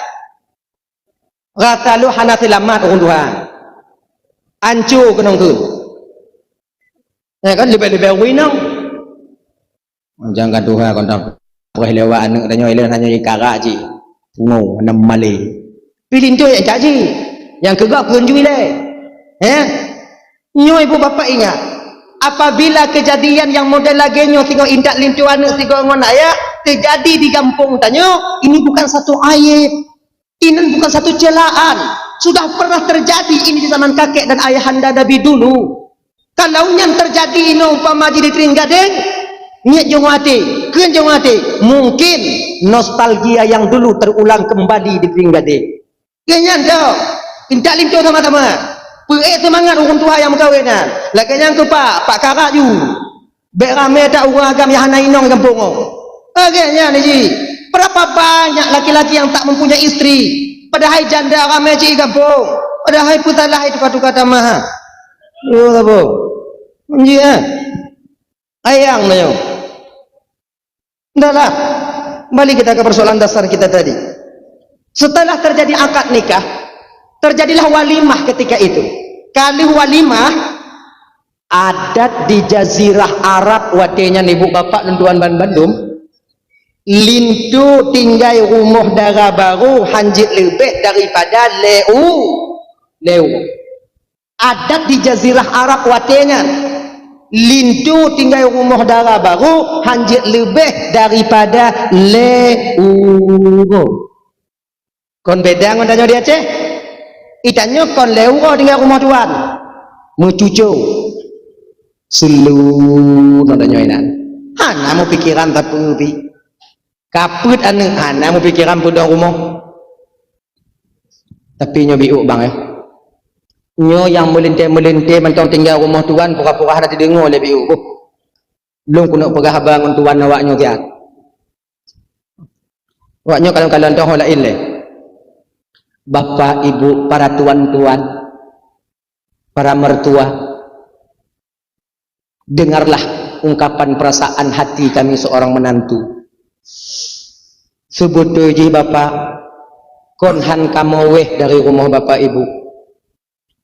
Rasa lôn hana seulamat ureueng tuha. Anco keunong keu. Ya kan, leubeh-leubeh ureueng inong. Jangan tuha kon tapreh lewat aneuk tanyoe, ilée tanyoe ikara cit. Pungo, hana malée. Pi linto jak intat jih. Nyang keu gob kheun ju ilée. Eh? Nyoe ibu bapak ingat, apabila kejadian yang model lagée nyoe sigoe intat linto aneuk sigoe ngon ayah teujadi di gampông tanyoe, ini bukan satu aib. Ini bukan satu celaan. Sudah pernah terjadi ini di zaman kakek dan ayahanda Nabi dulu. Kalau nyan teujadi inoe umpama jih di Trienggadeng, niet jeuet até, kheun jeuet até, mungkin nostalgia yang dulu terulang kembali di Trienggadeng. Lagée nyan tu, intat linto sama-sama. Peuék seumangat ureuëng tuha nyang meukawen nyan. Lagée nyan keu Pak, Pak Karaju. Bék ramé that ureuëng agam nyang hana inong di gampông nyoe. Lagée nyan jih. Berapa banyak laki-laki yang tak mempunyai istri, padahai janda ramé cit di gampông. Padahai peusalah hai tuka-tuka tamah. Yo, sabo. Ji, eh. Ayang na nyoe. Ndaklah. Kembali kita ke persoalan dasar kita tadi. Setelah terjadi akad nikah, terjadilah walimah ketika itu. Ka lheueh walimah, adat di jazirah Arab watée nyan, ibu bapak lôn tuan ban bandum, linto tinggai rumoh dara barô hanjeuet leubeh daripada lhée u-, lhée uroe. Adat di jazirah Arab watée nyan, linto tinggai rumoh dara barô hanjeuet leubeh daripada lhée uroe. Kon beda ngon tanyoe di Aceh. Di tanyoe kon lhée uroe tinggai rumoh tuan. Meucuco. Seulu ngon tanyoe inan. Hana meupikeran sapeue pi. Ka peuet aneuëk, hana meupikeran peudong rumoh. Tapi nyoe biôk bang, eh. Nyoe nyang meulintée-meulintée mantong tinggai rumoh tuan, pura-pura hana teudeungoe lé biôk. Boh. Lôn keuneuk peugah haba ngon tuan awak nyoe siat. Awak nyoe kalon-kalon toh laén lé. Bapak, ibu, para tuan-tuan, para mertua, dengarlah ungkapan perasaan hati kami seorang menantu. Seubeutôi jih bapak, kon han kamoe wéh dari rumoh bapak ibu.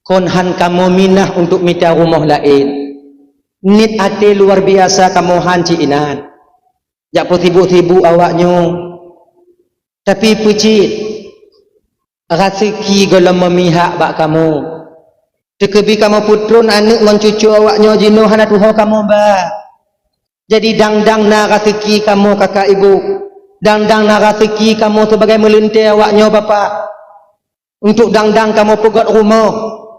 Kon han kamoe minah untuk mita rumoh laén. Niet até luar biasa kamoe han cit inan. Jak peusibuk-sibuk awak nyoe. Tapi peucit, raseuki gohlom meumihak bak kamoe. Teukeubi kamoe peutron aneuëk ngon cuco awak nyoe jinoe hana tuho kamoe ba. Jadi dang-dang na raseuki kamoe kakak ibu. Dang-dang na raseuki kamoe sibagai meulintée awak nyoe bapak. Untuk dang-dang kamoe peugét rumoh,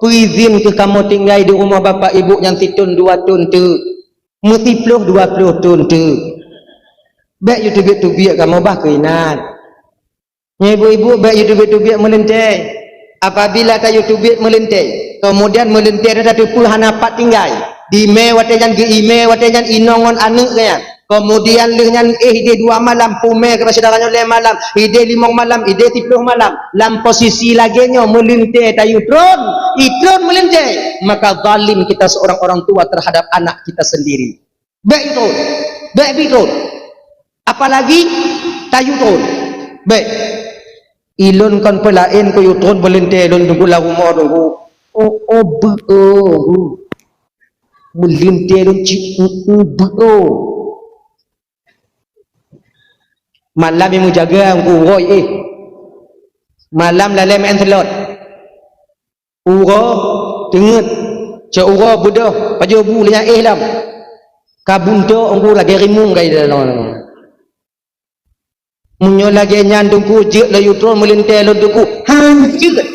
peuizin keu kamoe tinggai di rumoh bapak ibu nyan sithon dua thon teuk. Meusiploh dua ploh thon teuk. Bék yue teubiet-teubiet kamoe bah keuinan. Nyoe ibu-ibu bék yue teubiet-teubiet meulintée. Apabila tayue teubiet meulintée, keumudian meulintée nyan tateupeue hana pat tinggai. Di mé watée nyan geu-imé watée nyan inong ngon aneuëk geuh nyan. Keumudian lheueh nyan éh ideh dua malam, pumé keu syedara nyoe lhée malam, ideh limong malam, ideh siploh malam. Lam posisi lagée nyoe meulintée tayue tron, itron meulintée, maka zalim kita seorang orang tua terhadap anak kita sendiri. Bék yue tron. Bék pi tron. Apalagi tayue tron. Bék. Ilôn kon peulaén keu yue tron meulintée lôn teungku lam rumoh teungku. Oh, oh, beu, oh. Meulintée lôn cit, oh, oh, beu, oh. Malam nyang meujaga teungku uroe éh. Malam lalée main slot. Uroe teungeut, cok uroe beudôh, pajoh bu lé nyan éh lom. Ka buntok teungku lagée rimueng ka ideh lom. Meunyoe lagée nyan teungku jeuet laju tron meulintée lôn teungku, han jeuet.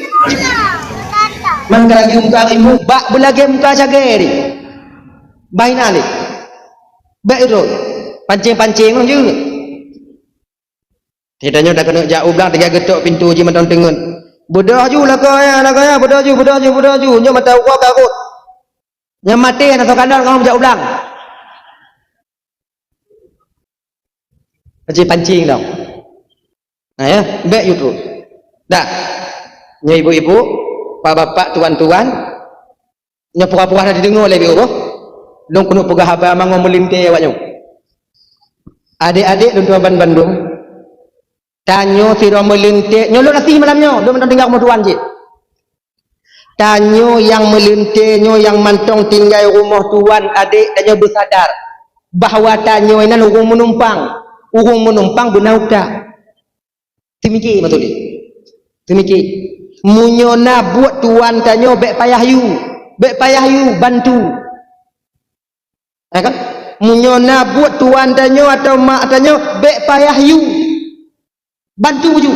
Man ka lagée muka rimueng, bak beulagée muka cagée di. Bah inan lé. Bék tron. Pancéng-pancéng lom jeuet. Geutanyoe takeuneuk jak u blang, tinggai geutok pintoe jih mantong teungeut. Beudôh ju lakoe nyan, lakoe nyan, beudôh ju, beudôh ju, beudôh ju. Nyoe mata uroe ka rhot. Nyang maté hana soe kalon kamoe jak u blang. Pancing-pancing dong. Nah ya, bék yue tron. Dah. Nyoe ibu-ibu, pak bapak, tuan-tuan, Nyoe pura-pura hana jideungoe lé biôh boh. Lôn keuneuk peugah haba mangat meulintée awak nyoe. Adék-adék lôn tuan ban bandum, tanyoe sidroe meulintée, nyoe lôn asie malam nyoe, lôn mantong tinggai rumoh tuan cit. Tanyoe nyang meulintée nyoe nyang mantong tinggai rumoh tuan, adék, tanyoe beusadar bahwa tanyoe inan ureuëng meunumpang, ureuëng meunumpang beuna utak. Teumiki maksud jih. Teumiki. Meunyoe na buet tuan tanyoe bék payah yue, bék payah yue bantu. Ya kan? Meunyoe na buet tuan tanyoe atawa mak tanyoe bék payah yue. Bantu ju.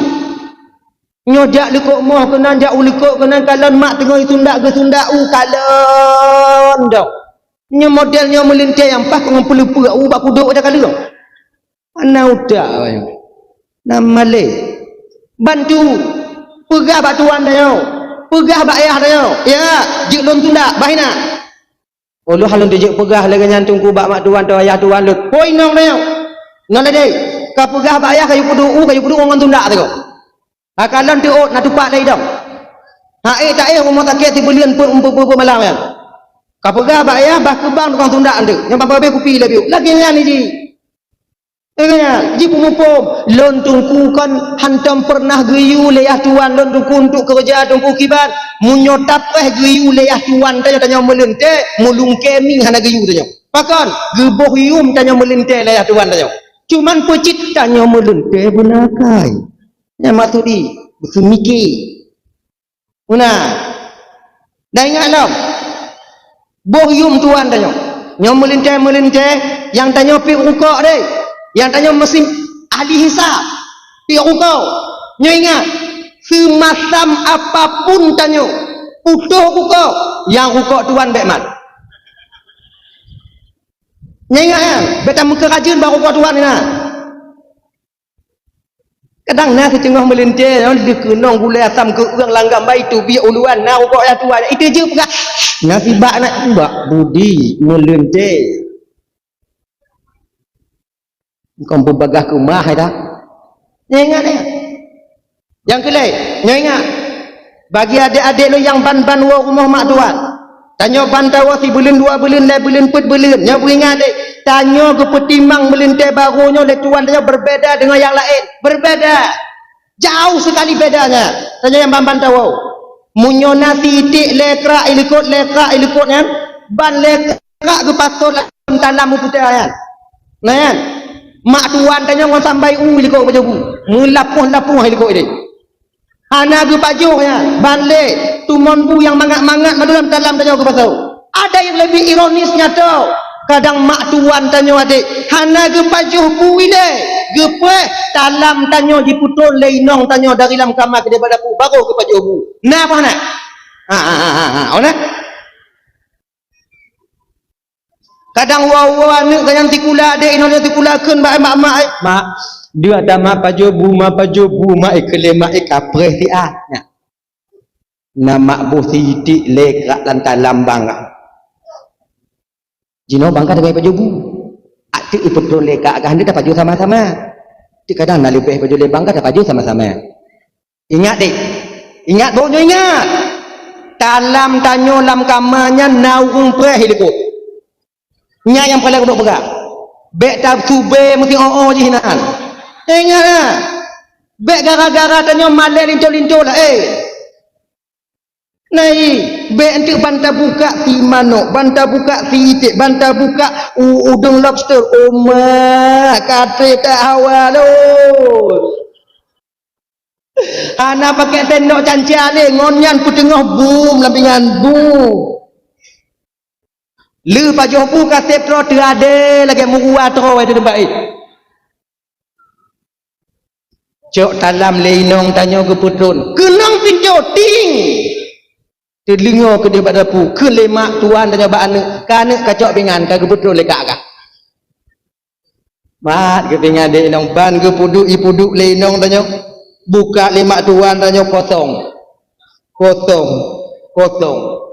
Nyoe jak likot moh keunan, jak u likot keunan, kalon mak teungoh sundak geusundak u kalon dong. Nyoe model nyoe meulintèe nyang paih keu ngon peuleupeuk u bak kudok aja kaleueng. Hana utak awaknyan. Na malèe. Bantu. Peugah bak tuan tanyoe. Peugah bak ayah tanyoe. Ya, jeuet lôn tunda, bah inan. Oh, lôn hana lôn teujeuet peugah lagèe nyan teungku bak mak tuan atau ayah tuan lôn. Ho inong tanyoe. Ngon ladèe. Ka peugah bak ayah kayue peuduek u, kayue peuduek ngon tunda teungoh. Ha, kalon teuôt na tupat lé idong. Ha, ék taéh rumoh sakét sibuleuen peuet, peuet, peuet, peuet malam nyan. Ka peugah bak ayah, bah keubang tukang tunda nteuk. Nyang babah kupi lé biuk. Lagèe nyan jih. Lagèe nyan, jipeumuphom. Lôn teungku kon hantom peureunah geuyue lé yah tuan lôn teungku untuk keureuja teungku kiban. Meunyoe tapreh geuyue lé yah tuan tanyoe, tanyoe meulintèe, meulungkée mi hana geuyue tanyoe. Pakon? Geuboh yuem tanyoe meulintèe lé yah tuan tanyoe. Cuman peucit tanyoe meulintèe beuna akai. Nyan maksud jih, beuseumiké. Meunan. Dan ingat lom, boh yuem tuan tanyoe. Nyoe meulintèe-meulintèe, nyang tanyoe piep rukok deh. Nyang tanyoe meusim ahli hisab. Piep rukok. Nyoe ingat, seumasam apapun tanyoe, putôh rukok, nyang rukok tuan bèk mat. Nyoe ingat nyan, bèk tameukeurajeuen bak rukok tuan nyan. Kadang na siteungoh meulintèe, nyoe dikeunong gulèe asam keu ureueng langgam bai teubiet uluan, na rukok yah tuan, iteujeuet peugah, na sibak na, bak budi meulintèe. Kon peubagah keumah hai dah. Nyoe ingat, eh. Nyang keu lhèe, nyoe ingat. Bagi adék-adék lôn nyang ban-ban woe rumoh mak tuan. Tanyoe ban tawoe sibuleuen, dua buleuen, lhèe buleuen, peuet buleuen. Nyoe beuingat deh, tanyoe geupeutimang meulintèe barô nyoe lé tuan tanyoe berbeda deungon nyang laén. Berbeda. Jauh seukali bedanya. Tanyoe nyang ban-ban tawoe. Meunyoe na si iték lhèe krak ilikot, lhèe krak ilikot nyan, ban lhèe krak geupasoe lam talam meuputéh nyan. Nah, nyan. Mak tuan tanyoe ngon sambai u ilikot pajoh bu. Meulapoh-lapoh ilikot ideh. Hana geupajoh nyan, ban lé tumon bu nyang mangat-mangat mandum lam talam tanyoe geupasoe. Ada yang lebih ironis nyan tho. Kadang mak tuan tanyoe adék hana geupajoh bu ilèe, geupreh talam tanyoe jipeutron lé inong tanyoe dari lam kama keudéh bak dapu, barô geupajoh bu. Na apa na? Ha, ha, ha, ha, ha. Oh, na? Kadang woe-woe aneuk geuh nyan sikula, adék inong nyan sikula kheun bak mak-mak, eh, "Mak, deuek dah mak pajoh bu, mak pajoh bu, mak, eh, keu lé mak, eh, kapreh siat." Nyan. Na mak boh sitik lé krak lam talam bang. Jinoe bang ka teungoh pajoh bu. Até ipeutron lé kak, kah hana tapajoh sama-sama. Teukadang na leubeh pajoh lé bang ka tapajoh sama-sama. Ingat deh. Ingat boh nyoe ingat. Talam tanyoe lam kama nyan na ureueng preh ilikot. Nyan nyang paléng keuneuk peugah. Bèk tasubé meusti oh-oh jih nan. Ingat na. Bèk gara-gara tanyoe malèe linto-linto lah, eh. Nah, i, bèk enteuk ban tabukak si manok, ban tabukak si iték, ban tabukak u-, udeueng lobster. Oma, katré tak hawa lôn. Hana pakai sendok canca lé, ngon nyan peuteungoh bum lam pingan, bum. Lé pajoh bu ka sép troe teuadé lagèe meuruwa troe di teumpat, eh. Cok talam lé inong tanyoe geupeutron. Keunong pintoe, ting! Teudeungoe keudéh bak dapu, kheun lé mak tuan tanyoe bak aneuk, ka aneuk kacok pingan, ka geupeutron lé kak kah. Mat geupingan deh inong ban geupeuduek, ipeuduek lé inong tanyoe. Bukak lé mak tuan tanyoe kosong. Kosong. Kosong.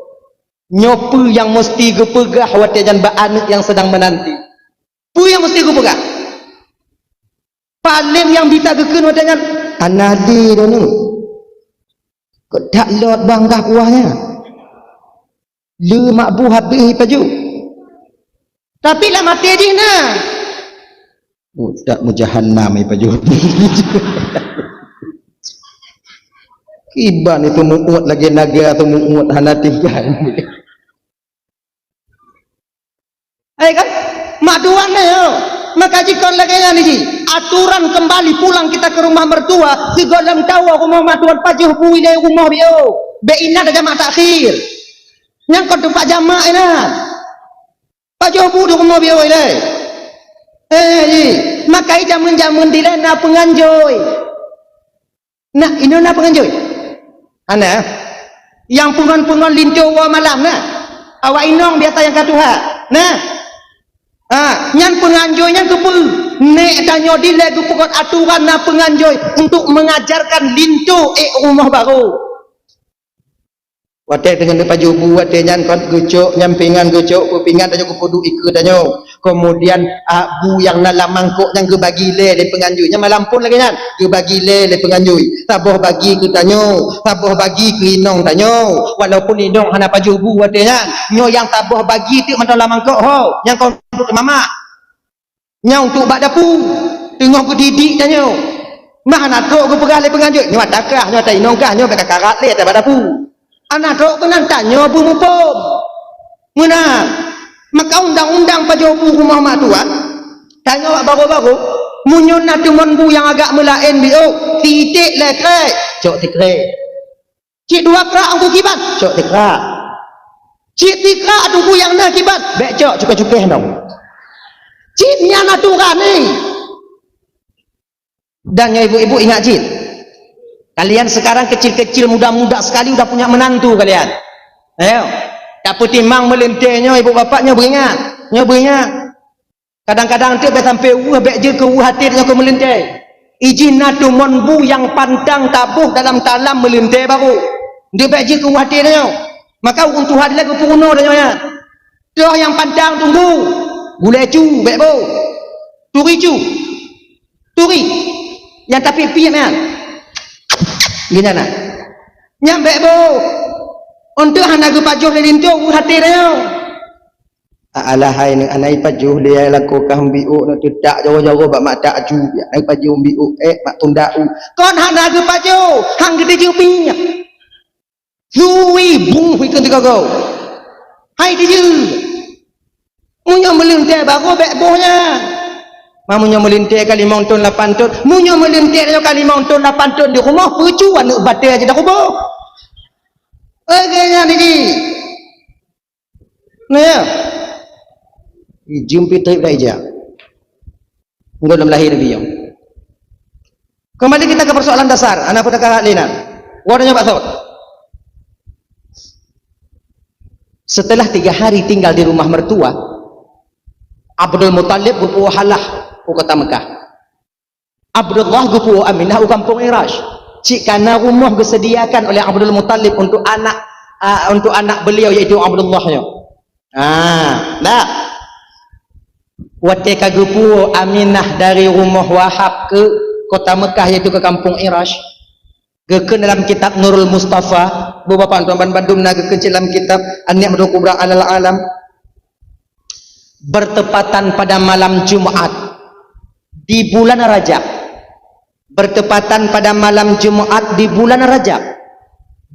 Nyoe peue nyang meusti geupeugah watèe nyan bak aneuk nyang seudang meunanti? Peue nyang meusti geupeugah? Paléng nyang bisa geukheun watèe nyan, "Hana lé droeneuh. Kok that lôt bang kah kuah nyan?" Lé mak bu habéh ipajoh. Tapi lam até jih na. Utak meujahanam ipajoh. Kiban itu muut lagèe naga tu muut hana tinggai. Hai kan? Mak tuan na yo. Maka jikon lagèe nyan jih. Aturan kembali pulang kita ke rumah mertua, sigohlom tawoe rumoh mak tuan pajoh bu ilèe rumoh biôh. Bèk inan jamak takhir. Nyang kon teumpat jamak inan. Pajoh bu di rumoh biôh ilèe. Eh, ji. Makai jameun-jameun dilèe na peunganjôi. Nah, inong na peunganjôi. Hana. Nyang peungon-peungon linto woe malam na. Awak inong biasa nyang ka tuha. Nah, ha, nyan peunganjoi nyan keupeue? Nek tanyoe dilée geupeugét aturan na peunganjoi untuk mengajarkan linto ék rumoh barô. Watée teungoh neupajoh bu, watée nyan kon geucok nyan pingan, geucok peue pingan tanyoe geupeuduek ikeue tanyoe. Keumudian, a, bu nyang na lam mangkok nyan geubagi lé lé peunganjoi. Nyan malam phon lagée nyan, geubagi lé lé peunganjoi. Saboh bagi keu tanyoe, saboh bagi keu inong tanyoe. Walaupun inong hana pajoh bu watée nyan, nyoe nyang saboh bagi teuk mantong lam mangkok ho, nyang kon untuk mamak. Nyang untuk bak dapu, teungoh geudidik tanyoe. Mah hana trok geupeugah lé peunganjoi, nyoe ata kah, nyoe ata inong kah, nyoe bak kakarat lé ata bak dapu. Hana trok keunan tanyoe beumuphom. Meunan, maka undang-undang pajoh bu rumoh mak tuan, tanyoe bak barô-barô, meunyoe na teumon bu nyang agak meulaén biôh, titék lé krek, cok tikrek. Cit dua krak angku kiban, cok tikrak. Cit tikrak teungku nyang na kiban, bék cok cukéh-cukéh nong. Cit nyan aturan ni. Dan nyoe ibu-ibu ingat cit. Kalian sekarang kecil-kecil, muda-muda sekali udah punya menantu kalian. Ayo, tak peutimang meulintée nyoe ibu bapak nyoe beuingat. Nyoe beuingat. Kadang-kadang teuk bék sampoe weueh, bék jeuet keu weueh até nyoe keu meulintée. Ijih na teumon bu nyang pantang taboh dalam talam meulintée barô. Ndeuk bék jeuet keu weueh até nyoe. Maka ureuëng tuha dilée geupeurunoe tanyoe nyan. Troh nyang pantang teungku. Gulée cu bék boh. Turi cu. Turi. Nyang tapi piep nyan. Geuhnyan na. Nyan bék boh. Untuk hana geupajoh lé linto weueh até nyoe. Alah hai, aneuk anai pajoh lé ai lakoe kah biôh na teutak jaroe-jaroe bak mata aju, anai pajoh biôh ék mak tunda u. Kon hana geupajoh, han geuteujeuet pih. Sui bungh ikeu teugogo. Hai teujeuet. Meunyoe meulintée barô bék boh nyan. Ma meunyoe meulintée ka limong thon lapan thon, meunyoe meulintée nyoe ka limong thon lapan thon di rumoh, peucu aneuëk batée aja dah kuboh. Oke nyan niki. Nah, ya. Ijeuem pih treb dah ija. Enggak dalam lahir biyong. Kembali kita ke persoalan dasar, anak peue teuka lé na. Wah, nyoe bak sot. Setelah tiga hari tinggal di rumah mertua, Abdul Muthalib geupuwoe halah u kota Mekah. Abdullah geupuwoe Aminah u kampung Irash. Cit kana rumoh geusediakan oleh Abdul Muthalib untuk anak, a, untuk anak beliau, yaitu Abdullah nyoe. Ah, nah. Watée ka geupuwoe Aminah dari rumoh Wahab ke kota Mekah, yaitu ke kampung Irash, geukheun dalam kitab Nurul Mustafa, bu bapak tuan ban bandum na geukheun cit lam kitab An-Ni'matul Kubra Alal Alam. Bertepatan pada malam Jumat di bulan Rajab. Bertepatan pada malam Jumat di bulan Rajab.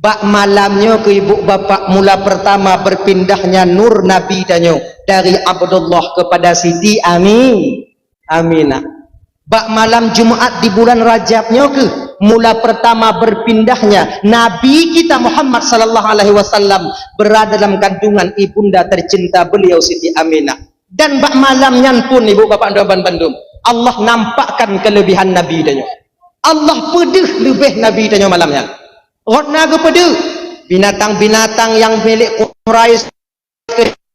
Bak malam nyoe keu ibu bapak mula pertama berpindahnya nur Nabi tanyoe dari Abdullah kepada Siti Ami-, Aminah. Bak malam Jumat di bulan Rajab nyoe keuh mula pertama berpindahnya Nabi kita Muhammad sallallahu alaihi wasallam berada dalam kandungan ibunda tercinta beliau Siti Aminah. Dan bak malam nyan pun, ibu bapak tuan ban bandum, Allah nampakkan kelebihan Nabi tanyoe. Allah peudeuh leubeh Nabi tanyoe malam nyan. Rot na geupeudeuh binatang-binatang yang milik Quraisy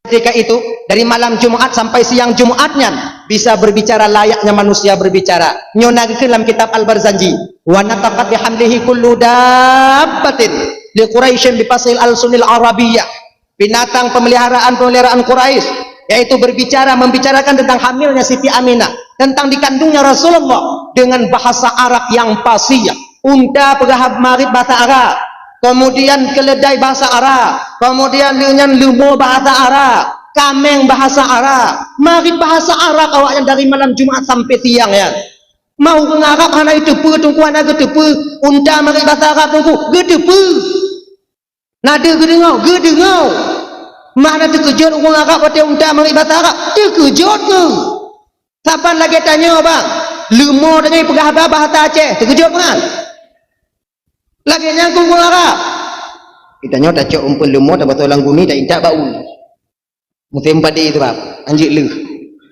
ketika itu, dari malam Jumat sampai siang Jumat nyan, bisa berbicara layaknya manusia berbicara. Nyoe na geukheun lam kitab Al-Barzanji, "Wa nataqat bihamdihi kullu dabbatin li Quraisyin bi fasil al-sunil Arabiyyah." Binatang pemeliharaan-pemeliharaan Quraisy, yaitu berbicara, membicarakan tentang hamilnya Siti Aminah, tentang dikandungnya Rasulullah dengan bahasa Arab yang fasih. Unta peugah marit bahasa Arab, kemudian keledai bahasa Arab, kemudian lé nyan leumo bahasa Arab, kameng bahasa Arab, marit bahasa Arab awaknyan dari malam Jumat sampai siang nyan. Ma ureuëng Arab hana jiteupeue, teungku, hana geuteupeue, unta marit bahasa Arab, teungku, geuteupeue. Na deuh geudeungoe, geudeungoe. Mak na teukeujot ureuëng Arab watée unta marit bahasa Arab, teukeujot keuh. Saban lagée tanyoe bang, leumo tanyoe peugah haba bahasa Aceh, teukeujot kan? Lagée nyan keu ureuëng Arab. Di tanyoe tacok umpeuen leumo, tabasoe lam guni, taintak bak u. Musém padé tu bab, anjeuk leuh.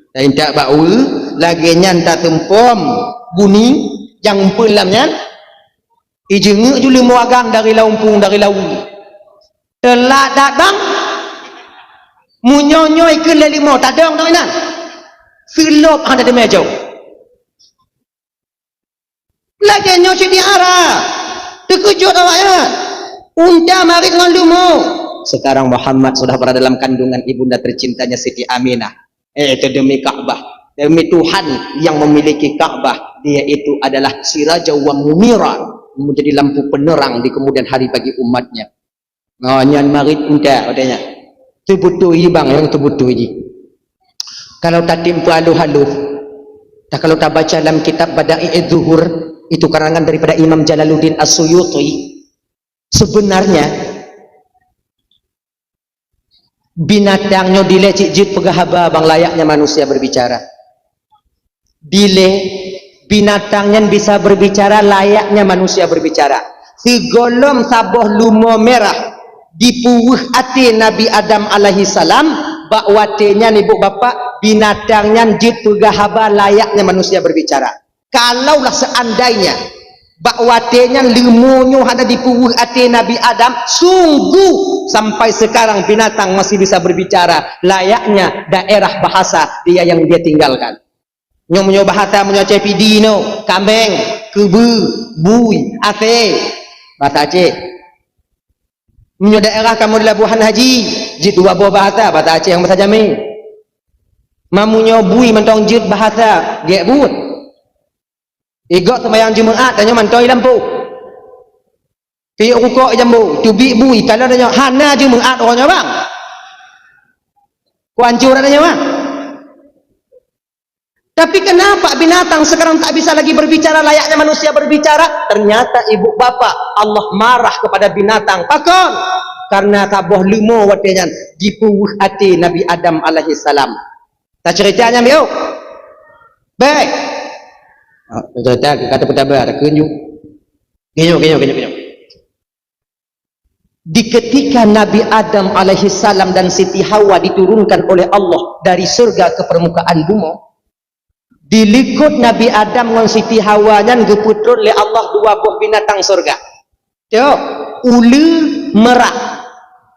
Taintak bak u, lagée nyan taseumpom guni nyang umpeuen lam nyan. Ijeungeuk ju leumo agam dari laumpung, dari lawu. Teulat dat bang. Meunyoe nyoe ikheun lé limo, tadong dong inan. Seulop hana teumé jauh. Lagèe nyoe cit di Arab. Teukeujot awaknyan. Unta marit ngon leumo. Sekarang Muhammad sudah berada dalam kandungan ibunda tercintanya Siti Aminah. Eh, itu demi Ka'bah. Demi Tuhan yang memiliki Ka'bah, dia itu adalah siraja wa munira, menjadi lampu penerang di kemudian hari bagi umatnya. Oh, nyan marit unta, katanya. Teubeutôi bang, nyang teubeutôi jih. Kalau tatimpa aluh-aluh, dah kalau tabaca dalam kitab Bada'i Zuhur, itu karangan daripada Imam Jalaluddin As-Suyuti, sebenarnya binatang nyoe dilèe cit jeuet peugah haba bang layaknya manusia berbicara. Dilèe binatang nyan bisa berbicara layaknya manusia berbicara. Sigohlom saboh leumo mirah dipeuweuh até Nabi Adam alaihissalam, bak watèe nyan ibu bapak binatang nyan jeuet peugah haba layaknya manusia berbicara. Kalaulah seandainya bak watèe nyan leumo nyoe hana dipeuweuh até Nabi Adam, sungguh sampai sekarang binatang masih bisa berbicara layaknya daerah bahasa dia yang dia tinggalkan. Nyoe meunyoe bahasa meunyoe Aceh Pidie nyoe, kameng, keubeue, bui, asèe. Bahasa Aceh. Meunyoe daerah kamoe di Labuhan Haji, jeuet dua boh bahasa, bahasa Aceh ngon bahasa Jamé. Meunyoe bui mantong jeuet bahasa gèt buet. Igok seumayang Jumeu'at tanyoe mantong i lampôh. Piôh rukok i jambo, teubiet bui, kalon tanyoe hana Jumeu'at uroe nyoe bang. Kuancur tanyoe bang. Tapi kenapa binatang sekarang tak bisa lagi berbicara layaknya manusia berbicara? Ternyata ibu bapak, Allah marah kepada binatang. Pakon? Karena saboh leumo watèe nyan dipeuweuh até Nabi Adam alaihissalam. Taceurita nyan, yuk. Bèk. Ah, taceurita, kata peutaba, takheun ju. Geuyue, geuyue, geuyue, geuyue. Di ketika Nabi Adam alaihissalam dan Siti Hawa diturunkan oleh Allah dari surga ke permukaan bumoe, dilikot Nabi Adam ngon Siti Hawa nyan geupeutron lé Allah dua boh binatang surga. Teuh, uleue, merak.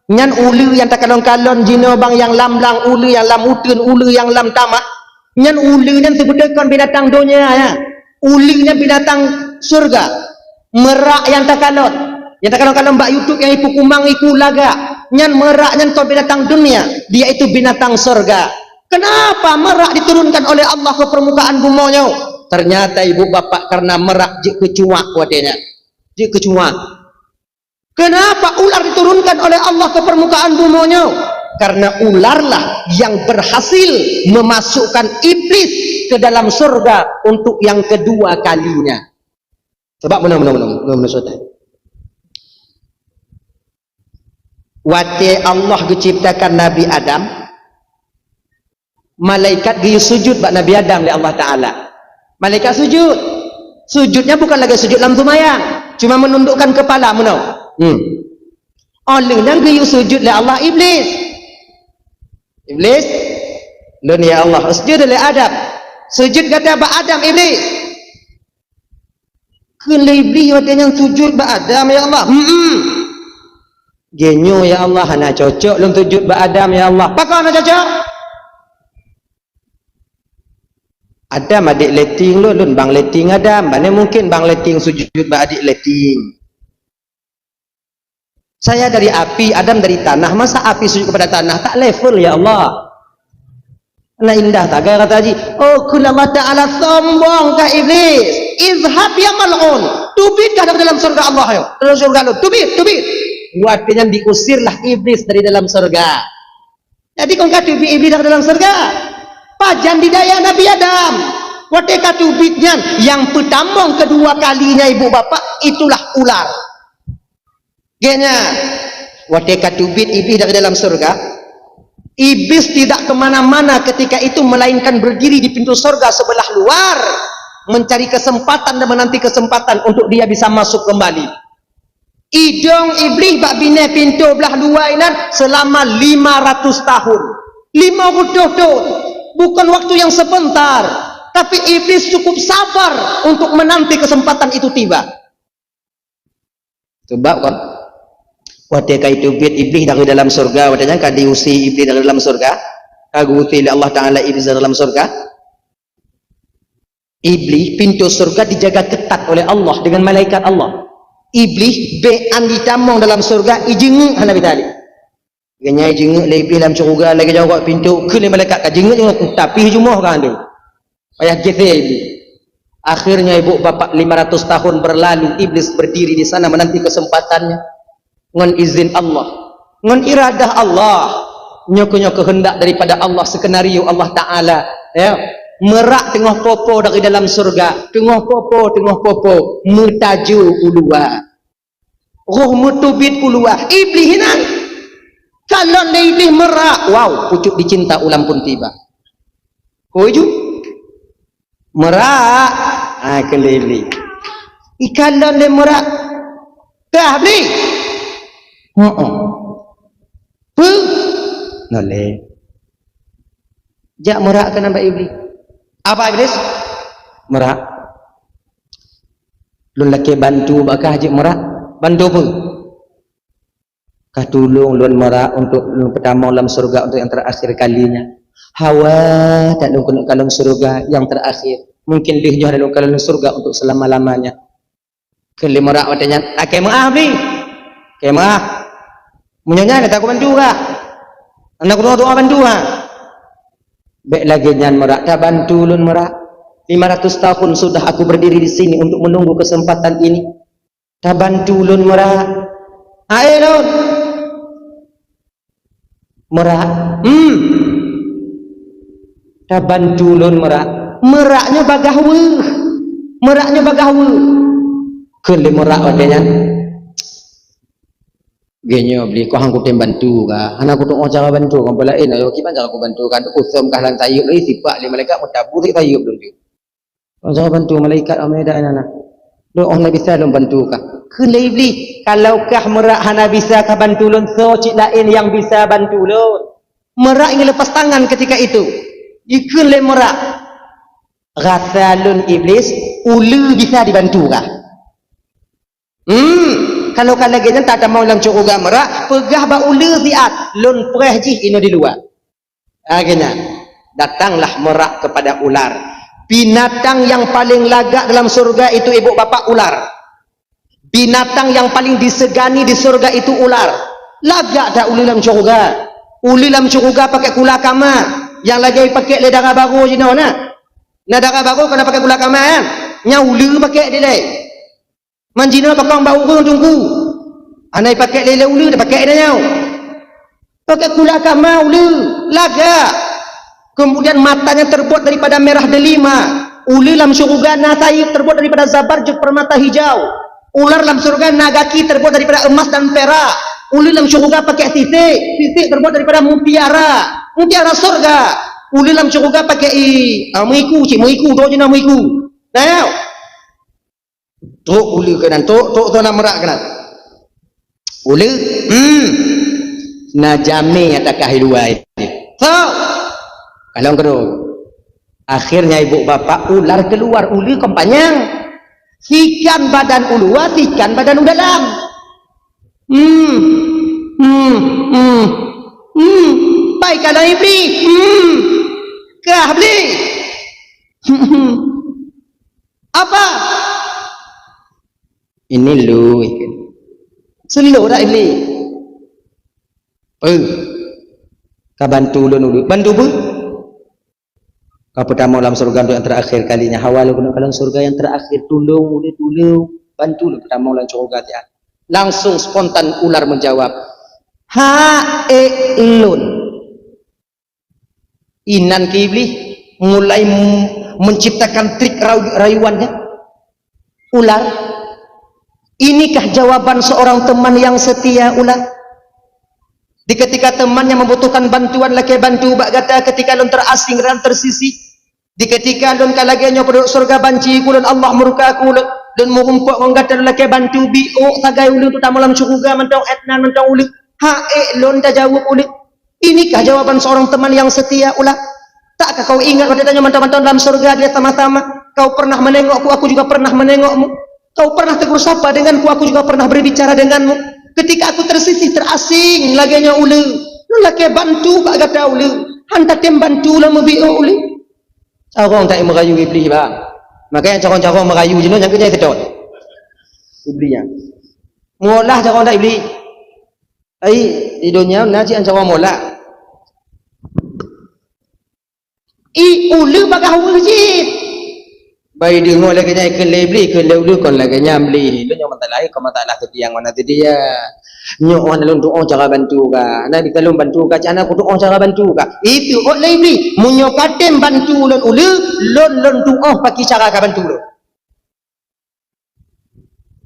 Nyan uleue nyang takalon-kalon jinoe bang nyang lam blang, uleue nyang lam uteuen, uleue nyang lam tamah. Nyan uleue nyan seubeutôi kon binatang donya nyan. Uleue nyan binatang surga. Merak nyang takalon. Nyang takalon-kalon bak YouTube nyang ipukumang iku lagak. Nyan merak nyan kon binatang dunia, dia itu binatang surga. Kenapa merak diturunkan oleh Allah ke permukaan bumoe nyoe? Ternyata ibu bapak karena merak jeuet keu cuak watèe nyan. Jeuet keu cuak. Kenapa ular diturunkan oleh Allah ke permukaan bumoe nyoe? Karena ularlah yang berhasil memasukkan iblis ke dalam surga untuk yang kedua kalinya. Sebab meunoe, meunoe, meunoe, meunoe, meunoe, saudara. Watèe Allah geuciptakan Nabi Adam, malaikat geuyue sujud bak Nabi Adam lé Allah Taala. Malaikat sujud. Sujudnya bukan lagèe sujud lam seumayang, cuma menundukkan kepala meunoe. Hmm. Óh lheueh nyan geuyue sujud lé Allah Iblis. Iblis, "Lôn ya Allah, usjud li Adam." Sujud gata bak Adam, Iblis. Kheun lé Iblis watèe nyan, "Sujud bak Adam ya Allah?" "Hmm." "Geunyoe ya Allah, hana cocok lôn sujud bak Adam ya Allah." "Pakon hana cocok?" "Adam adék lé tieng lôn, lôn bang lé tieng Adam. Bagaimana mungkin bang lé tieng sujud bak adék lé tieng?" "Saya dari api, Adam dari tanah. Masa api sujud kepada tanah? Tak level ya Allah." Nah, indah tagai kata haji. Oh, kheun Allah Taala, "Sombong kah Iblis? Izhab ya mal'un. Teubiet kah dari dalam surga Allah nyoe. Dalam surga lôn. Teubiet, teubiet." Watèe nyan diusirlah Iblis dari dalam surga. Jadi kon ka teubiet Iblis dari dalam surga. Pajan didaya Nabi Adam. Watèe ka teubiet nyan, nyang peutamong kedua kalinya ibu bapak, itulah ular. Geuh nyan, watèe ka teubiet Iblis dari dalam surga, Iblis tidak kemana-mana ketika itu melainkan berdiri di pintu surga sebelah luar, mencari kesempatan dan menanti kesempatan untuk dia bisa masuk kembali. Idong Iblis bak binéh pintoe blah luwa inan selama lima ratus tahun. Lima ratus tahun. Bukan waktu yang sebentar. Tapi Iblis cukup sabar untuk menanti kesempatan itu tiba. Sebab kan, Watée ka jiteubiet Iblih dari dalam syeuruga, watée nyan ka diusé Iblih dari dalam syeuruga, ka geuusé lé Allah Taala Iblih dari dalam syeuruga. Iblih, pintoe syeuruga dijaga ketat oleh Allah dengan malaikat Allah. Iblih bék an jitamong dalam syeuruga, ijeungeuk hana bisa lé. Geunyai jeungeuk lé Iblih lam syeuruga, lagée jaroe pintoe, kheun lé malaikat ka jeungeuk, jeungeuk, tapi jumoh ka andeueng. Payah geusé Iblih. Akhirnya ibu bapak lima ratus tahun berlalu, Iblis berdiri di sana menanti kesempatannya. Ngon izin Allah, ngon iradah Allah, nyoe keuh, nyoe keuheundak daripada Allah, skenario Allah Taala, ya. Merak teungoh popo dari dalam syeuruga, teungoh popo, teungoh popo, meutajo u luwa. Roh meuteubiet u luwa. Iblih inan. Kalon lé Iblih merak, wow, pucuk dicinta ulam pun tiba. Oi ju. Merak. Ah, keu lé Iblih. Ikalon lé merak. Dah beli. Heeh. Pu? Noleh. Jak merak keunan bak Iblih. Apa Iblis? Merak. Lôn lakée bantu bak kah jeuet merak. Bantu peue? Kah tulông lôn merak untuk lôn peutamong lam syeuruga untuk nyang terakhir kalinya. Hawa that lôn keuneuk kalon syeuruga nyang terakhir. Mungkin lheueh nyoe lôn kalon syeuruga untuk selama-lamanya. Kheun lé merak watée nyan, "Lakée meuáh bli. Lakée meuáh. Meunyoe nyan ka tabantu kah. Hana kudoa-doa bantu ha." "Bék lagée nyan merak, tabantu lôn merak. Lima ratus tahun sudah aku berdiri di sini untuk menunggu kesempatan ini. Tabantu lôn merak. Aé lôn." Merak. Hmm. Tabantu lôn merak. Merak nyoe bagaih weueh. Merak nyoe bagaih weueh. Kheun lé merak watée nyan. Geuh nyoe bli, kah han kutem bantu kah. Hana kutu'oh cara bantu kah. Peulaén ayo kiban cara kubantu kah. Kusöm kah lam sayeuep lé sipak lé malaikat meutabu di sayeuep lôn. Cara bantu malaikat amai dak nana. Doa Nabi Isa lôn bantu kah. Kheun lé Iblih, kalau kah merak hana bisa kah bantu lôn, soe cit laén nyang bisa bantu lôn. Merak ingin lepas tangan ketika itu. Jikheun lé merak. Rasa lôn Iblis, uleue bisa dibantu kah. Hmm, kalau ka lagée nyan tatamong lam syeuruga merak, peugah bak uleue siat, lôn preh jih inoe di luwa. Lagée nyan, datanglah merak kepada ular. Binatang yang paling lagak dalam syeuruga itu ibu bapak ular. Binatang yang paling disegani di syeuruga itu ular. Lagak that uleue lam syeuruga. Uleue lam syeuruga pakai kula kama, nyang lagée pakai lé dara barô jinoe na. Na dara barô kana pakai kula kama kan? Nyang uleue pakai dilée. Man jinoe pakong bak ureuëng teungku. Hana ipakék lé-lé uleue, dipakék inoe nyoe. Pakai kula kama uleue, lagak. Kemudian matanya terbuat daripada merah delima. Uleue lam syeuruga na sayeuep terbuat daripada zabarjud permata hijau. Ular lam syeuruga na gaki terbuat daripada emas dan perak. Uleue lam syeuruga pakai sisek, sisek terbuat daripada mutiara. Mutiara syeuruga. Uleue lam syeuruga pakai i, ah, meuiku cit, meuiku, dok jinoe meuiku. Nah, Trok uleue keunan, trok, trok zona merak keunan. Uleue, hmm, na jamé nyang takah i luwa. So, kalon keudroe. Akhirnya ibu bapak ular keluar, uleue kon panyang. Sikan badan u luwa, sikan badan u dalam. Hmm, hmm, hmm, hmm. Pai kalon Iblis. Hmm. Kah bli. Apa? Ini lu ikut. Selo dak ini? Eh, ka bantu ulun dulu. Bantu apa? Ka pertama dalam surga untuk yang terakhir kalinya. Hawa lu kena dalam surga yang terakhir. Tulung, udah tulung. Bantu lu pertama dalam surga dia. Langsung spontan ular menjawab. Ha, eh, lun. Inan keu Iblih mulai m-, menciptakan trik rayu-, rayuannya. Ular, inikah jawaban seorang teman yang setia, ular? Di ketika temannya membutuhkan bantuan, lakée bantu bak gata ketika lôn terasing dan tersisih. Di ketika lôn ka lagée nyoe peuduek syeuruga banci ku lôn, Allah murka ku lôn, lôn meurumpok ngon gata lôn lakée bantu, biôk sagai ulôn teutamong lam syeuruga mantong étnan mantong uleue. Ha, ék lôn tajaweueb uleue. Inikah jawaban seorang teman yang setia, ular? Takkah kau ingat watée tanyoe mantong-mantong dalam syeuruga dia sama-sama? Kau pernah menengokku, aku juga pernah menengokmu. Kau pernah tegur sapa denganku, aku juga pernah berbicara denganmu. Ketika aku tersisih, terasing lagée nyoe uleue, lôn lakée bantu bak gata uleue, han tatem bantu lôn meubiôh uleue. Carông that meurayu Iblih, bang. Makanya carông-carông meurayu jinoe nyang keujai seutôt. Iblih nyan. Meuolah carông that Iblih. Ai, di donya na cit carông meuolah. I uleue bagaih uleue jih. Bai deungoe lagée nyan ikheun lé Iblih, ikheun lé uleue kon lagée nyan Iblih. Itu nyoe masalah, kon masalah seutia ngon seutia. Nyoe wan lôn tuoh cara bantu ka. Nabi ka lôn bantu ka, cana ku tuoh cara bantu ka. Itu ot lé Iblih. Meunyoe katem bantu lôn uleue, lôn lôn tuoh paki cara ka bantu lôn.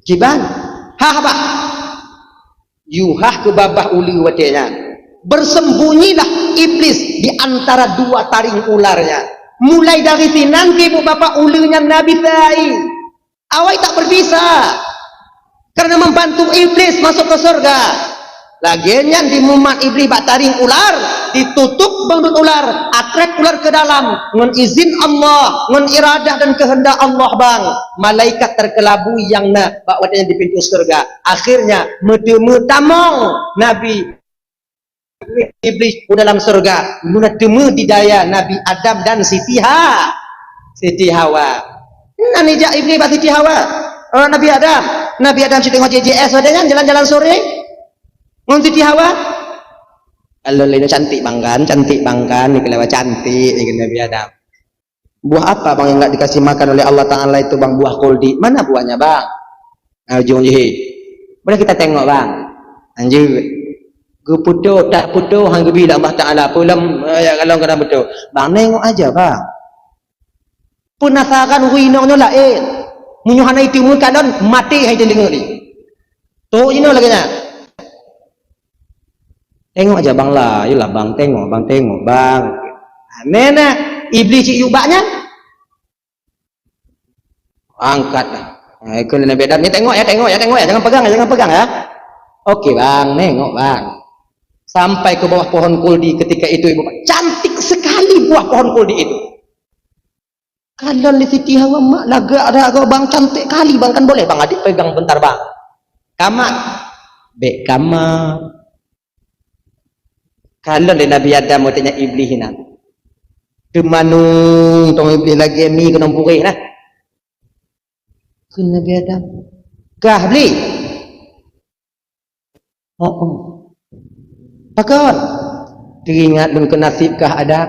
Kiban? Hah bah. Yuhah keu babah uleue watée nyan. Bersembunyilah iblis di antara dua taring ular nyan. Mulai dari sinan sibuk babah uleue nyan Nabi sai. Awai tak berbisa. Karena membantu iblis masuk ke surga. Lagée nyan dimumat Iblih bak taring ular, ditutup beungeut ular, atrét ular ke dalam, ngon izin Allah, ngon iradah dan kehendak Allah, bang. Malaikat terkelabui nyang na bak watée nyan di pintoe syeuruga. Akhirnya, meuteumé tamong Nabi Iblih u dalam syeuruga, meuteumé di daya Nabi Adam dan Siti Ha-, Siti Hawa. Nan ijak Iblih bak Siti Hawa. Oh, Nabi Adam. Nabi Adam cit teungoh J J S watée nyan jalan-jalan sore. Ngon Siti Hawa? Alon lé cantik bang kan, cantik bang kan, ni kelewa cantik, ni kena Nabi Adam. Buah apa bang yang enggak dikasih makan oleh Allah Ta'ala itu bang, buah khuldi? Mana buahnya bang? Nah, ujung jih. Boleh kita tengok bang. Lanjut. Geuputoh tak putoh hang geubi lé Allah Ta'ala. Apa lam, eh, ya, kalau kena betul. Bang, nengok aja bang. Penasaran ureueng inong nyoe laén. Meunyoe hana iteumé kalon, maté hai deungoe ni. Trok inoe lagée nyan. Tengok aja bang lah, yolah bang tengok, bang tengok, bang. Aneh nah, Iblih cit yub bak nyan. Angkat dah. Eh, keu Nabi Adam ni tengok ya, tengok ya, tengok ya, jangan pegang ya, jangan pegang ya. Oke bang, nengok bang. Sampai ke bawah pohon kuldi ketika itu ibu, cantik sekali buah pohon kuldi itu. Kalon lé Siti Hawa, mak lagak dah kau bang, cantik kali bang, kan boleh bang adik pegang bentar bang. Kamat, bek kamat. Kalon lé Nabi Adam watée nyan Iblih nyan. Teumanung tong Iblih lagée mi keunong pureh nah. Keu Nabi Adam. Kah Iblih? Oh, oh. Pakon? Teuingat lôn keu nasib kah Adam?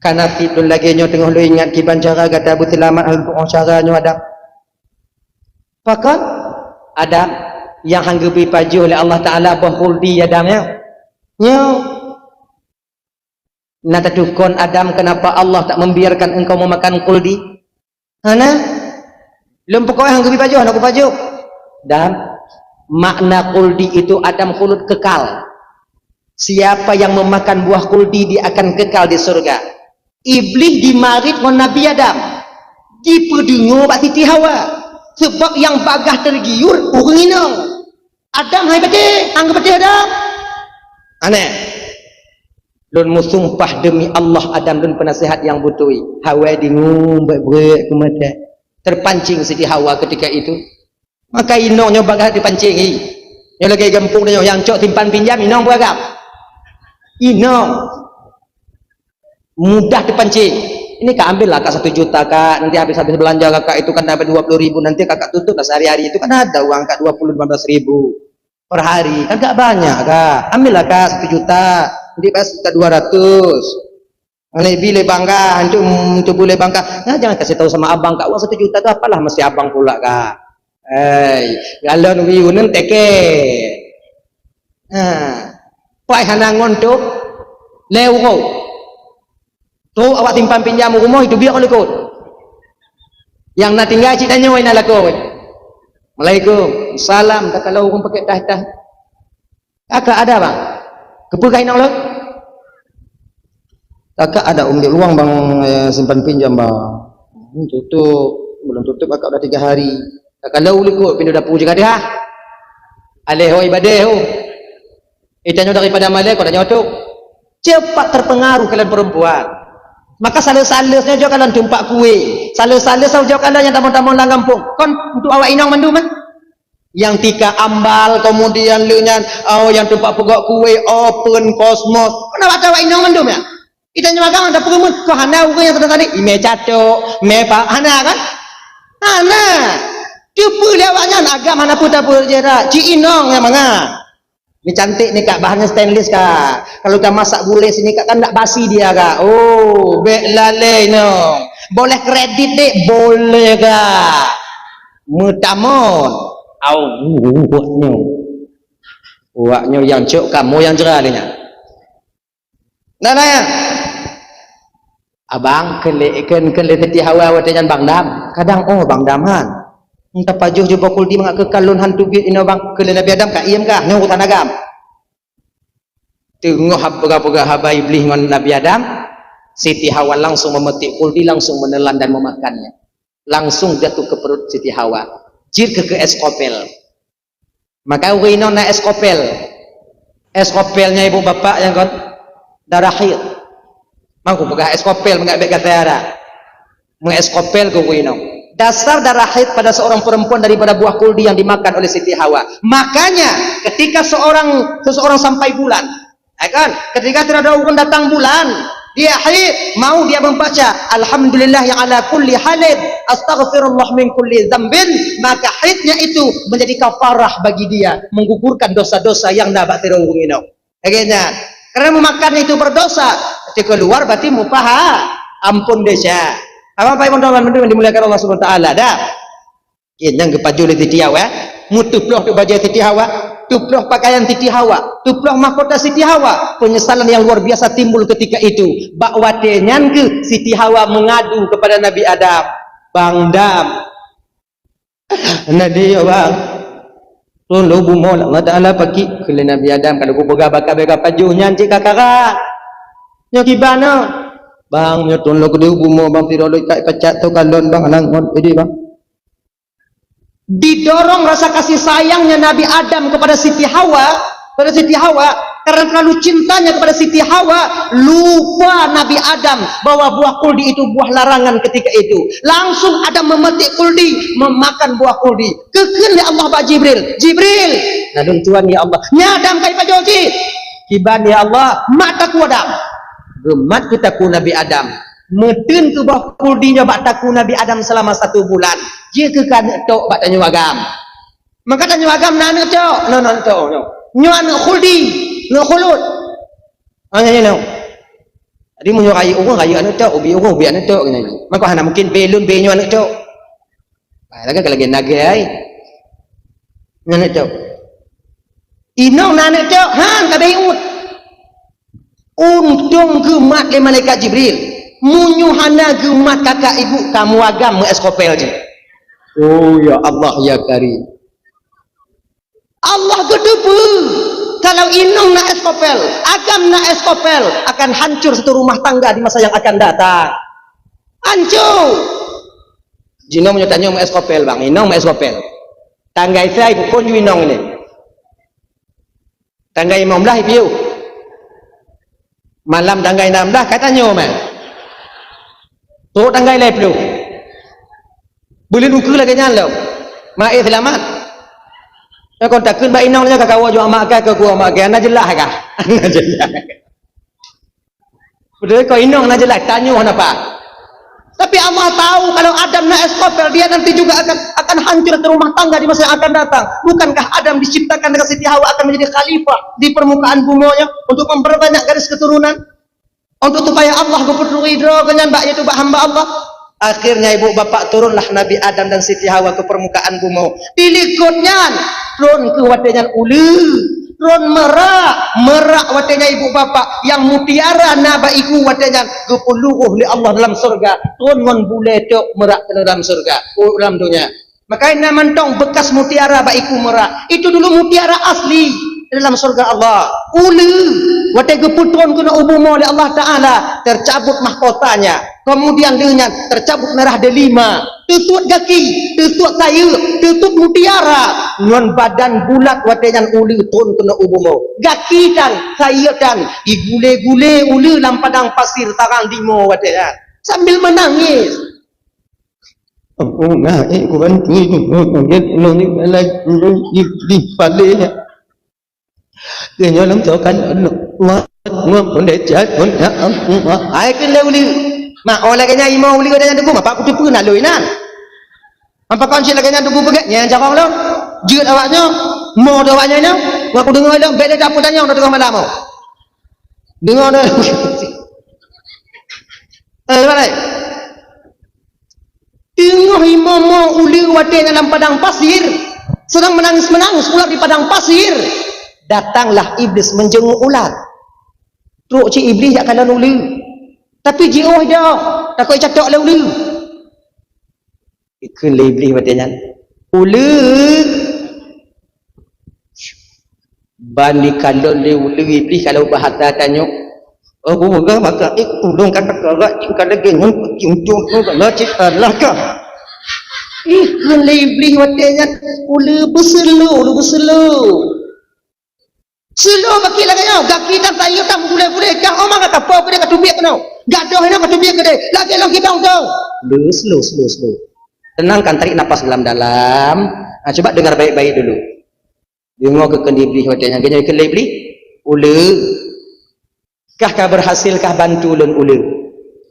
Ka nasib lôn lagée nyoe teungoh lôn ingat kiban cara gata beuseulamat, lôn tuoh cara nyoe Adam. Pakon? Adam, nyang han geubri pajoh lé Allah Ta'ala boh khuldi Adam nyoe. Nyoe. Na tatukon Adam, kenapa Allah tak membiarkan engkau memakan khuldi? Hana? Lôn peukoh han geubri pajoh, hana kupajoh. Dan makna khuldi itu Adam khulud kekal. Siapa yang memakan buah khuldi, dia akan kekal di surga. Iblih jimarit ngon Nabi Adam. Jipeudeungoe bak Siti Hawa. Sebab nyang bagaih teugiur ureueng inong. Adam hai patéh, anggap patéh Adam. Aneh. Lôn meusumpah demi Allah, Adam lôn peunasihat nyang beutôi. Hawai deungoe brek-brek keumaté. Terpancing Siti Hawa ketika itu. Maka inong nyoe bagaih dipancing, hi. Nyoe lagée gampông nyoe nyang cok simpan pinjam, inong beuragam. Inong. Mudah dipancing. Ini kak ambillah kak satu juta kak, nanti habis-habis belanja kakak itu kan dapat dua puluh ribu, nanti kakak tutup lah sehari-hari itu kan ada uang kak dua puluh lima belas ribu per hari, kan gak banyak kak, ambillah kak satu juta, nanti bayar sekitar dua ratus. Lebi lé bangga, antum tubuh lé bangga. Nah, jangan kasih tahu sama abang kak, uang satu juta tu apalah mesti abang pula kak. Hei, galon wiuneun teke. Ha. Pai hana ngon tu, lé uroe. Tu awak simpan pinjam rumoh itu biar likot. Yang na tinggai cit tanyoe na lakoe. Assalamualaikum. Salam, tak kalau ureueng pakai tah-tah. Kakak ada bang. Kepeugah inong lôn? Kakak ada umdik luang bang, eh, simpan pinjam bang. Hmm, tutup, belum tutup kakak udah tiga hari. Kakak lau likot pintu dapur je gadeh ah. Aleh hoi badeh oh. Itanyoe daripada malée kau tanyoe tu. Cepat terpengaruh kalian perempuan. Maka sales-sales nyoe jok kalian tumpak kue. Sales-sales nyoe jok kalian nyang tamong-tamong lam gampông. Kon untuk awak inong mandum ah. Nyang tika ambal, kemudian lheueh nyan, oh, nyang teumpat peugöt kueh, open cosmos. Keuneuk baca awak inong mandum nyan. Geutanyoe agam ada peureumeun, kok hana ureueng nyang tadi-tadi? Imé catok, mé pa-, hana kan? Hana. Teupeue lé awak nyan, agam hana peue-peue jih dak. Cit inong nyang mangat. Ni cantik ni, Kak, bahannya stainless, Kak. Kalau ka masak gulai sini, Kak, kan ndak basi dia, Kak. Oh, bèk lalé inong. Boleh kredit, Dek? Boleh, Kak. Meutamon. Au, uwak nyoe. Uwak nyoe nyang cok, kamoe nyang jra lé nyan. Nah, nah, ya. Abang, keu lé, keu, keu lé Siti Hawa watèe nyan Bang Dam. Kadang, oh, Bang Dam han. Entah pajoh jubah kuldi mangat keu kalon hantu biet inoe, Bang. Keu lé Nabi Adam ka iem kah? Nyoe urusan agam. Teungoh hab-, peugah-peugah haba Iblih ngon Nabi Adam, Siti Hawa langsung memetik kuldi, langsung menelan dan memakannya. Langsung jatuh ke perut Siti Hawa. Jeuet keu, keu es kopel. Maka ureueng inong na es kopel. Es kopel nyan ibu bapak nyang kon darah haid. Mangku peugah es kopel, meungat bèk gata ara. Meu es kopel keu ureueng inong. Dasar darah haid pada seorang perempuan daripada buah kuldi yang dimakan oleh Siti Hawa. Makanya, ketika seorang, seseorang sampai bulan, ya kan? Ketika terhadap ureueng datang bulan, dia haid, mau dia membaca, "Alhamdulillah yang ala kulli halin, astaghfirullah min kulli dzambin," maka haidnya itu menjadi kafarah bagi dia, menggugurkan dosa-dosa yang na bak sidroe ureueng inong. Lagèe nyan. Karena memakan itu berdosa, ketika keluar berarti mupaha, ampun desya. Apa-apa yang teman-teman dimuliakan Allah Subhanahu wa Taala, dah. Nyan geupajoh lé Siti Hawa, eh. Meuteuploh teuk bajèe Siti Hawa, teuploh pakaian Siti Hawa, teuploh mahkota Siti Hawa. Penyesalan yang luar biasa timbul ketika itu. Bak watèe nyan keuh Siti Hawa mengadu kepada Nabi Adam, "Bang Dam, Nabi, ya Bang, turun lôn bumoe, Allah Taala pakik." Keu lé Nabi Adam, ka lheueh kupeugah bak kah bèk kapajoh nyan cit ka kara. Nyoe kiban nyoe. "Bang, nyoe turun lôn keudéh bumoe, Bang, sidroe lôn ikat pacak toh kalon, Bang, hana ngon idéh, Bang." Didorong rasa kasih sayangnya Nabi Adam kepada Siti Hawa, kepada Siti Hawa, karena terlalu cintanya kepada Siti Hawa, lupa Nabi Adam bahwa buah kuldi itu buah larangan ketika itu. Langsung Adam memetik kuldi, memakan buah kuldi. Geukheun lé Allah bak Jibril, "Jibril!" "Nyan lôn tuan, ya Allah." "Nyan Adam ka ipajoh cit?" "Kiban, ya Allah?" "Mat takue Adam." Geumat keu takue Nabi Adam. Meuteun keu buah kuldi nyoe bak takue Nabi Adam selama satu bulan. Jeuet keu ka aneuk tok bak tanyoe agam. Maka tanyoe agam na aneuk tok, na, na aneuk tok nyoe. Nyoe aneuk khuldi, aneuk khulud. Ah, nyan, nyan, nyan. Jadi meunyoe rayeuk ureueng, rayeuk aneuk tok, ubit ureueng, ubit aneuk tok, nyan. Maka hana mungkin bèe lôn, bèe nyoe aneuk tok. Ah, lagèe, lagèe nagèe ai. Nyan aneuk tok. Inong na aneuk tok, han, ka bèe iut. Untông geumat lé malaikat Jibril. Meunyoe hana geumat kakak ibu, kamoe agam meu es kopel jih. Oh, ya Allah, ya Karim. Allah geuteupeue, kalau inong na es kopel, agam na es kopel, akan hancur satu rumah tangga di masa yang akan datang. Hancur. Jinoe meunyoe tanyoe meu es kopel, Bang, inong meu es kopel. Tanggai sa ibu phôn ju inong ini. Tanggai limong blah ipiôh. Malam tanggai nam blah ka tanyoe mah. Trok tanggai lhèe plôh. Beuleuen ukeue lagèe nyan lom. Maé seulamat. Nyoe kon takheun bak inong nyoe ka kawoe jok mak kah, ka kuwoe mak kah. Na jeulaih kah? Na jeulaih. Beutôi, kok inong na jeulaih, tanyoe hana paih. Tapi Allah tahu kalau Adam na es kopel, dia nanti juga akan, akan hancur ke rumah tangga di masa yang akan datang. Bukankah Adam diciptakan dengan Siti Hawa akan menjadi khalifah di permukaan bumoe nyoe untuk memperbanyak garis keturunan? Untuk supaya Allah geupeuridho keu nyan bak, yaitu bak hamba Allah. Akhirnya ibu bapak turunlah Nabi Adam dan Siti Hawa ke permukaan bumoe. Di likot nyan, tron keuh watèe nyan uleue, tron meurak, meurak watèe nyan ibu bapak, nyang mutiara na bak iku watèe nyan geupeuluwoh lé Allah dalam syeuruga, tron ngon bulèe tok meurak keunoe dalam syeuruga, u dalam donya. Maka na mantong beukas mutiara bak iku meurak. Itu dulu mutiara asli dalam syeuruga Allah. Uleue, watèe geupeutron keunoe u bumoe lé Allah Taala, tercabut mahkotanya. Kemudian lheueh nyan tercabut merah delima, teutuet gaki, teutuet sayeuek, teutuet mutiara. Ngon badan bulat watèe nyan uleue tron keunoe u bumoe. Gaki tan, sayeuek tan, igulé-gulé uleue lam padang pasir tarang dimoe watèe nyan. Sambil menangis. Aku nak ikut bantu itu. Mungkin ulun ni lagi di, di balik ya. Kena lom tu kan. Wah, ngom pun dah jatuh. Ya, aku. Ai kena uli. Mak, oh, lagèe nyan imong uli kata nyan tu, apa aku tu pun nak lui nan. Apa kau cik lagèe nyan tu peugah, nyan jarong lom. Jeuet awak nyoe, mo do awak nyoe nyoe. Aku deungoe lom, bèk lé dapur tanyong dah tengah malam. Deungoe dah. Eh, mana? Teungoh imong mo uleue watèe nyan lam padang pasir, sedang menangis-menangis ular di padang pasir. Datanglah iblis menjenguk ular. Trok cit iblis jak kalon uleue. Tapi jiôh dak, takot catok lé uleue. Ikheun lé iblis watèe nyan, "Uleue!" Ban dikalon lé uleue iblis kalau bahasa tanyoe. Oh, gurah maka, eh, ulôn ka takarak, ka lagèe ngon peucuntoh ngon bala cit alah ka. Ikheun lé iblis watèe nyan, "Uleue beuseulo, uleue beuseulo." Seulo baki lagèe nyoe, gaki dan sayeup dan gulai-gulai, kah omang ka kapo keudeh ka tubiet keunoe. Gadoh inoe ka tubiet keudeh, lagèe lôn gibang dong. Slow, slow, slow, slow. Tenangkan, tarik napas dalam-dalam. Nah, coba dengar baik-baik dulu. Deungoe keu kheun iblis watèe nyan, geunyoe kheun lé iblis, "Uleue, kah ka berhasil kah bantu lôn uleue?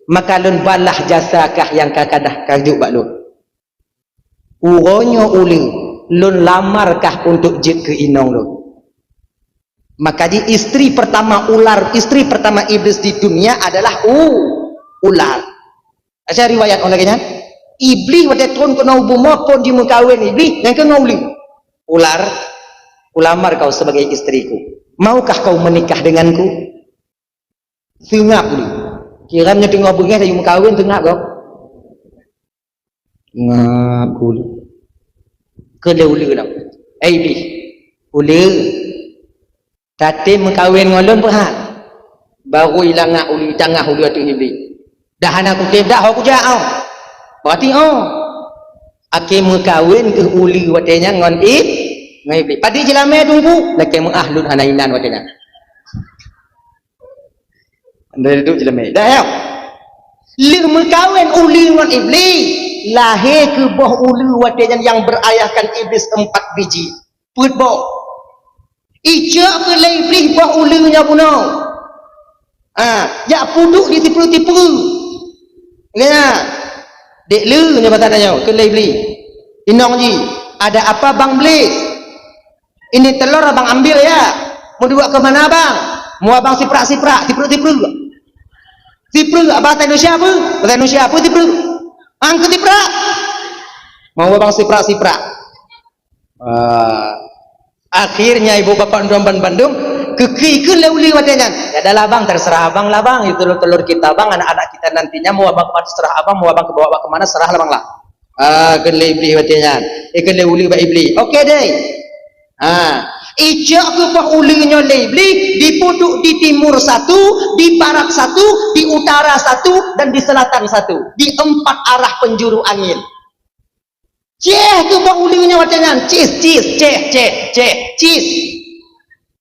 Maka lôn balah jasa kah nyang ka kadah ka jok bak lôn. Uroe nyoe uleue, lôn lamar kah untuk jeuet keu inong lôn." Maka di istri pertama ular, istri pertama iblis di dunia adalah u-, ular. Aca riwayat orang lagèe nyan, iblis watèe tron keunoe u bumoe phon jimeukawen iblis nyang keu ngon uleue. "Ular, kulamar kau sebagai istriku. Maukah kau menikah denganku?" Seungab uleue. Kiram nyoe teungoh beungèh laju meukawen seungab kau. Seungab uleue. Kheun lé uleue lom, "Eh iblis, uleue, tatem meukawen ngon lôn peuhat?" Baru ilangak uleue tangah uleue ateueh iblis. "Dah hana kutem dak ho kujak oh." Berarti oh. Akhé meukawen keuh uleue watèe nyan ngon ib-, ngon iblis. Padit jeulamé teungku, lakèe meuah lôn hana inan watèe nyan. Anda duduk jeulamé. Dah ya? Lheueh meukawen uleue ngon iblis, lahé keuh boh uleue watèe nyan nyang berayahkan iblis empat biji. Peuet boh. Icok keu lé iblis boh uleue nyoe bunoe. Ha, jak peuduek di tipeue-tipeue. Ya. Dek le nyoe bak tanyoe keu lé iblis. "Inong jih, ada apa Bang Iblis? Ini telur Abang ambil ya. Mau dibawa ke mana Bang?" "Mau Abang siprak-siprak, tipeue-tipeue." "Tipeue, bahasa Indonesia apa?" "Bahasa Indonesia apa tipeue?" "Angkat siprak." "Mau Abang siprak-siprak." Ah, akhirnya ibu bapak ndong ban bandum keuki keu lé uleue watèe nyan. "Ya dah lah bang, terserah abang lah bang. Itu telur-telur kita bang, anak-anak kita nantinya mau abang kemana terserah abang, mau abang ke bawa ke mana serah lah bang lah." Ah, keu lé iblis watèe nyan. Eh, keu lé uleue bak iblis. Oke deh. Ah, icok keu boh uleue nyoe lé iblis, dipeuduek di timur satu, di barat satu, di utara satu, dan di selatan satu. Di empat arah penjuru angin. Ceh keu boh uleue nyan watèe nyan, cis, cis, ceh, ceh, ceh, cis.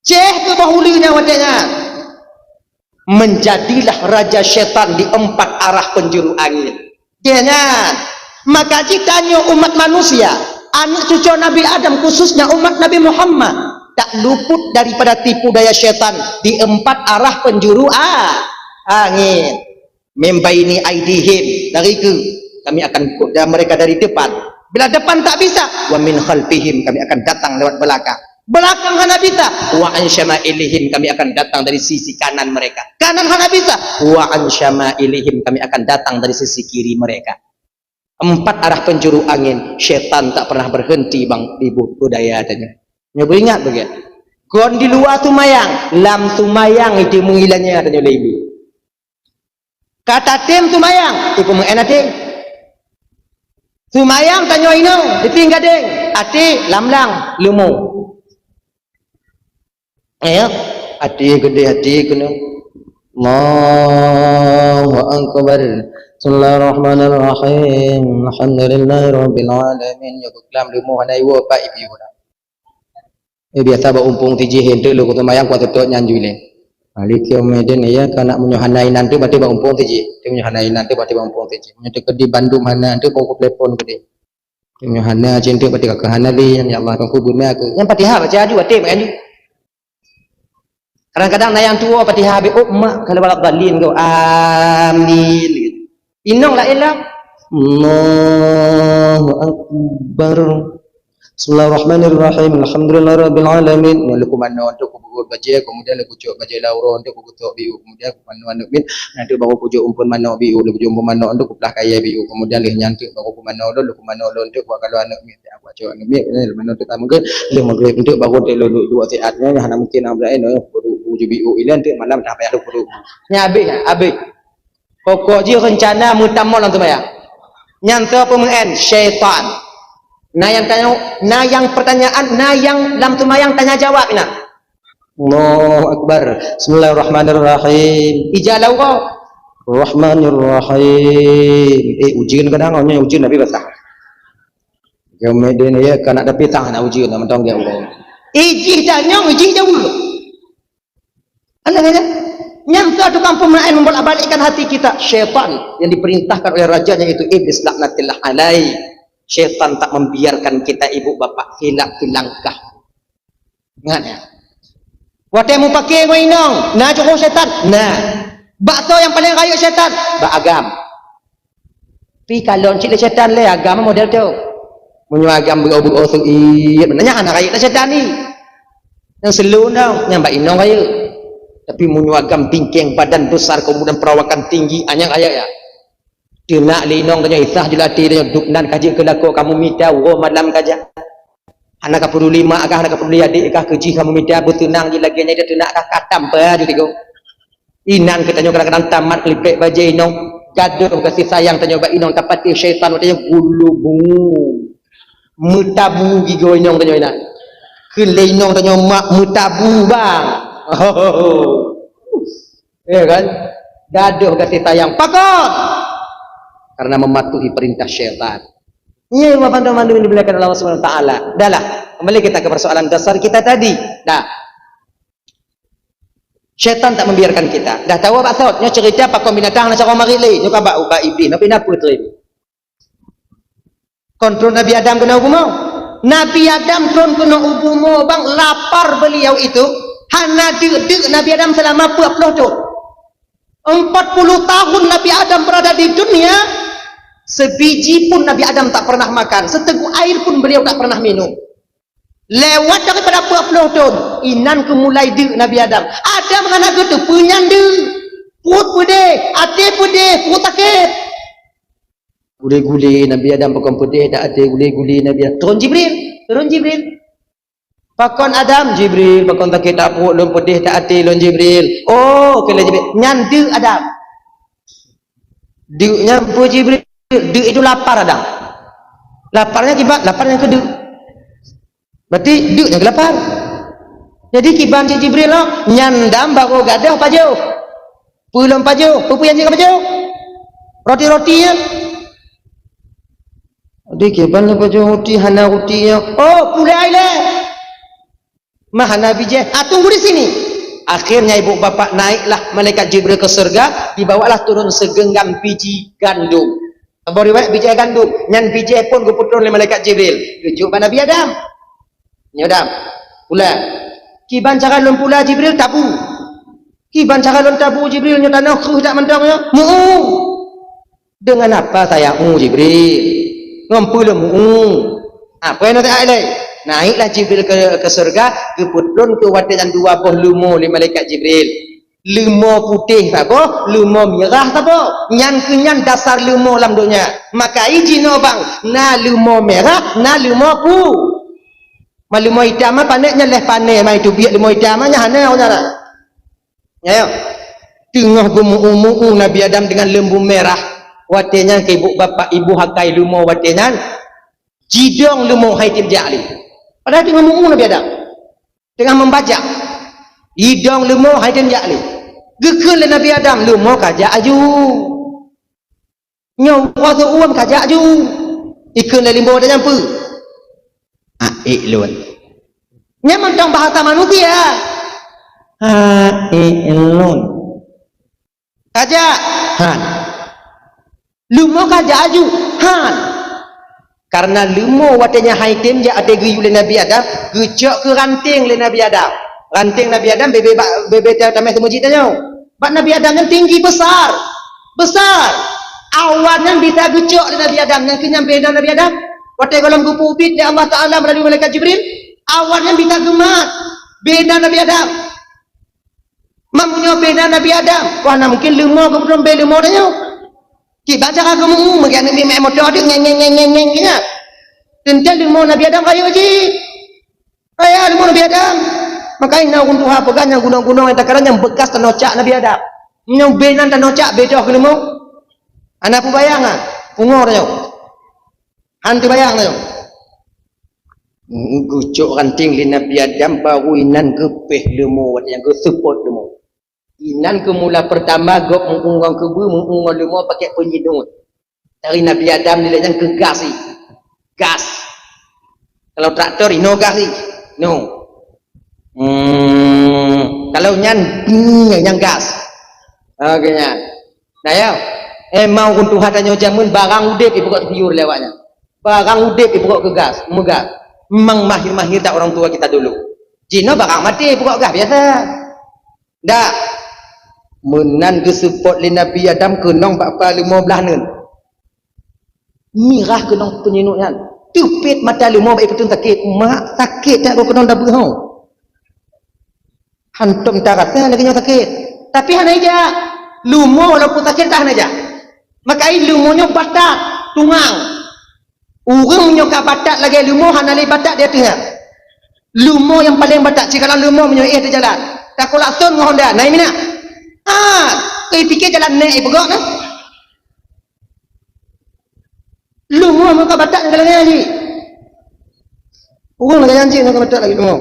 Ceh keu boh uleue nyan watèe nyan. Menjadilah raja setan di empat arah penjuru angin. Ceh nyan. Maka jih tanyoe umat manusia, aneuk cucoe Nabi Adam, khususnya umat Nabi Muhammad, tak luput daripada tipu daya setan di empat arah penjuru a-, angin. "Min baini aidihim," dari ke, kami akan kuda mereka dari depan. Bila depan tak bisa, "Wa min khalfihim," kami akan datang lewat belakang. Belakang hana bisa, "Wa an syama'ilihim," kami akan datang dari sisi kanan mereka. Kanan hana bisa, "Wa an syama'ilihim," kami akan datang dari sisi kiri mereka. Empat arah penjuru angin, setan tak pernah berhenti bang di bu-, budaya tanya. Nyoe beringat bagian. Kon di luar sumayang, lam sumayang itu mengilanya tanya lagi. Ka tatem sumayang, ipeumeu'en até. Sumayang tanyoe inong, diping gadeng, até lamlang, leumo. Ya, até geudeh, até keunoe. Allahu Akbar. Bismillahirrahmanirrahim. Alhamdulillahirabbil alamin. Ya, keuklam leumo hana iwoe, Pak, ipiu dah. Eh, biasa bak umpung tijih, enteuk lôn keu seumayang, kuat teutôt nyan jui lé. Maliki yaumiddin, iya ka nak meunyoe hana inan teuk, berarti bak umpung tiji. Meunyoe hana inan teuk, berarti bak umpung tiji. Meunyoe teukeudi bandum hana teuk, bak telepon keudi. Meunyoe hana cinta, berarti ka hana lé, ya Allah, ka ku beuna ke. Nyang Fatihah baca aju, até baca aju. Kadang-kadang na nyang tuwo Fatihah habéh, "Oh, mak, kalau balak balin kau. Amin." Inong laén lah. Allahu Akbar. Bismillahirrahmanirrahim. Alhamdulillahirabbil alamin. Nyoe leuku manoe untuk kubeugot bajée, kemudian leuku cok bajée lauro untuk kugetok biu, kemudian kumanoe aneuk miet. Nah, tu baru kujok umpun manoe biu, leuku jok umpun manoe untuk kuplah kayée biu, kemudian leh nyan tu baru kumanoe lôn, leuku manoe lôn untuk kukalon aneuk miet. Aku cok aneuk miet, eh, manoe tu ka mungkin leh maghrib untuk baru tu lôn dua siat nyoe, hana mungkin nak berain, eh, kudu kuju biu ilan tu malam dah payah kudu. Nya habéh, habéh. Pokok jih reuncana meutamong lam seumayang. Nyan soe peumeu'en? Syaitan. Na nyang tanya, na nyang pertanyaan, na nyang lam seumayang tanya jawab inan. Allahu Akbar. Bismillahirrahmanirrahim. Ija lawa. Rahmanirrahim. Eh, ujeuen kadang, nyoe ujeuen Nabi basah. Kemudian ya, kana tapi tang nak ujeuen, nak mantong dia Allah. Ijih dah nyong, ijih jauh. Alah, alah. Nyang ka tukang pemain membolak-balikkan hati kita, syaitan yang diperintahkan oleh rajanya, yaitu iblis laknatillah alaih. Syaitan tak membiarkan kita ibu bapak hilap di langkah. Ingat ya. Watée mupake ngon inong, na jurông syaitan. Nah. Bak soe nyang paling rayeuk syaitan? Bak agam. Pi kalon cit lé syaitan lé agam model tu. Meunyoe agam beuo-beuo seuiet, meunan nyan hana rayeuk lé syaitan ni. Nyang seuleu nyoe, nyang bak inong rayeuk. Tapi meunyoe agam bingkeng badan besar, kemudian perawakan tinggi, ah, nyan rayeuk ya. Teunak lé inong tanyoe, isah jeuet até tanyoe, duek nan ka jeuet keu lakoe kamoe mita uroe malam ka jak. Hana ka peuduli mak kah, hana ka peuduli adék kah, keu jih kamoe mita beuteunang jih lagée nyan, teunak kah ka tampa ju tigo. Inan geutanyoe kadang-kadang tamat keu lipek bajée inong, gadôh gaséh sayang tanyoe bak inong, tapatéh syaitan watée nyan gulubung. Meutabu gigoe inong tanyoe inan. Kheun lé inong tanyoe mak meutabu bang. Ya kan? Gadôh gaséh sayang. Pakon? Karena mematuhi perintah syaitan. Nyoe banmandum-mandum yang dimuliakan Allah Subhanahu wa taala. Dahlah, kembali kita ke persoalan dasar kita tadi. Dah. Syaitan tak membiarkan kita. Dah tahu bak sot, nyoe cerita pakon binatang na cara marit lé. Nyoe ka bak ubat iblis, tapi na peue teurimong. Kon tron Nabi Adam keunoe u bumoe. Nabi Adam tron keunoe u bumoe bang, lapar beliau itu, hana deuk-deuk Nabi Adam selama empat puluh tahun. Empat puluh tahun Nabi Adam berada di dunia, sebiji pun Nabi Adam tak pernah makan, seteguk air pun beliau tak pernah minum. Lewat daripada empat puluh tahun, inan keu mulai deuk Nabi Adam. Adam hana geuteupeue nyan deuk. Pruet peudeh, até peudeh, pruet sakét. Gule-gule Nabi Adam pakon peudeh, dak até gule-gule Nabi Adam. Turun Jibril, turun Jibril. Pakon Adam? Jibril, pakon sakét dak pruet lôn, peudeh dak até lôn, Jibril. Oh, keu lé Jibril. Nyan deuk Adam. Deuk nyan peue Jibril? Deuk itu lapar Adam. Lapar nyan kiban, lapar nyan keu deuk. Berarti deuk nyang lapar. Jadi kiban cit Jibril nyoe, nyan Adam baru gadôh pajoh. Peue lom pajoh? Peue-peue nyang jeuet ka pajoh? Roti-roti nyan. Jadi kiban lom pajoh roti, hana roti nyan. Oh, pulai lé. Mah hana bijéh. Ah, tunggu di sini. Akhirnya ibu bapak naiklah malaikat Jibril ke surga, dibawalah turun segenggam biji gandum. Saboh riwayat bijéh gandum, nyan bijéh pun geupeutron lé malaikat Jibril. Geujok bak Nabi Adam. Nyoe Adam, pula. Kiban cara lôn pula Jibril tabu. Kiban cara lôn tabu Jibril nyoe tanoh kreueh dak mantong nyoe? Meu-ueng. Dengan apa saya ueng Jibril? Ngon peue lôn meu-ueng? Apa yang nanti lé? Naiklah Jibril ke, ke surga, geupeutron keu watée nyan dua boh leumo lé malaikat Jibril. Leumo putéh saboh, leumo mirah saboh. Nyan keuh nyan dasar leumo lam donya. Maka ijinoe bang, na leumo mirah, na leumo pu. Ma leumo itam ma panéh nyan leh panéh ma itu biek leumo itam ma nyan hana ureueng nyan. Ya, ya. Teungoh geumeu-umu Nabi Adam dengan lembu merah. Watée nyan keu ibu bapak ibu hakai leumo watée nyan. Jidong leumo hai tem jak lé. Padahai teungoh meu-umu Nabi Adam. Teungoh membajak. Idong leumo hai tem jak lé. Geukheun lé Nabi Adam, leumo ka jak aju. Nyoe uroe seuuem ka jak aju. Ikheun lé limbo dak nyang peue? Aék lôn. Nyan mantong bahasa manusia. "Hai lôn." Kajak? Han. Leumo kajak aju? Han. Karena leumo watée nyan han item jak watée geuyue lé Nabi Adam, geucok keu ranting lé Nabi Adam. Ranting Nabi Adam bebe bak, bebe ta-, tameh teumeujit tanyoe. Bak Nabi Adam nyan tinggi besar. Besar. Awan nyan bisa geucok lé Nabi Adam, nyan keuh nyan beda Nabi Adam. Watée gohlom geupeubiet lé Allah Taala meulalu malaikat Jibril, awan nyan bisa geumat. Beda Nabi Adam. Meunyoe beda Nabi Adam, wah, na mungkin leumo geupeudong bée leumo tanyoe. Cit baca ka geumeu-, meugan Nabi meu'en moto deuek ngeng, ngeng, ngeng, ngeng, ngeng, nyan. Teuntée leumo Nabi Adam rayeuk jih. Kaya leumo Nabi Adam. Makanya na ureuëng tuha peugah nyang gunong-gunong nyang takalon nyang bekas tanoh cak Nabi Adam. Nyang bée nan tanoh cak beda keu leumo. Hana peubayang ah. Pungo tanyoe. Han teubayang tanyoe. Geucok ranting lé Nabi Adam, baru inan geupéh leumo, watée nyan geuseupôt leumo. Inan keu mula peurtama gob meu-ueng ngon keubeue, meu-ueng ngon leumo pakai peunyinut. Dari Nabi Adam nilai nyan keu gas jih. Gas. Kalau traktor, inoe gas jih. No. Hmm, kalau nyan, hmm, nyan gas. Oke, nyan. Nah, ya. Eh, mau ureuëng tuha tanyoe jameun barang udeb ipeugok siur lé awak nyan. Barang udeb ipeugok keu gas, meugas. Memang mahir-mahir that orang tua kita dulu. Jinoe barang maté ipeugok gas biasa. Dak. Meunan geuseupôt lé Nabi Adam keunong bak pa leumo blaih neun. Mirah keunong peunyinut nyan. Teupét mata leumo bak ipeuteun sakét. Mak, sakét that goe keunong dabeuh ho. Hantom tarasa lagée nyoe sakét. Tapi hana ijak. Leumo walaupun sakét tak hana ijak. Maka leumo nyoe batat, tungang. Ureuëng meunyoe ka batat lagée leumo hana lé batat di ateueh nyan. Leumo nyang paleng batat, sikalon leumo meunyoe éh teujalan. Takolak thon ngon honda, na imina. Ah, keu ipike jalan nek ipeugok na. Leumo meuka batat ngon galeng jih. Ureuëng lagée nyan cit ngon batat lagée leumo.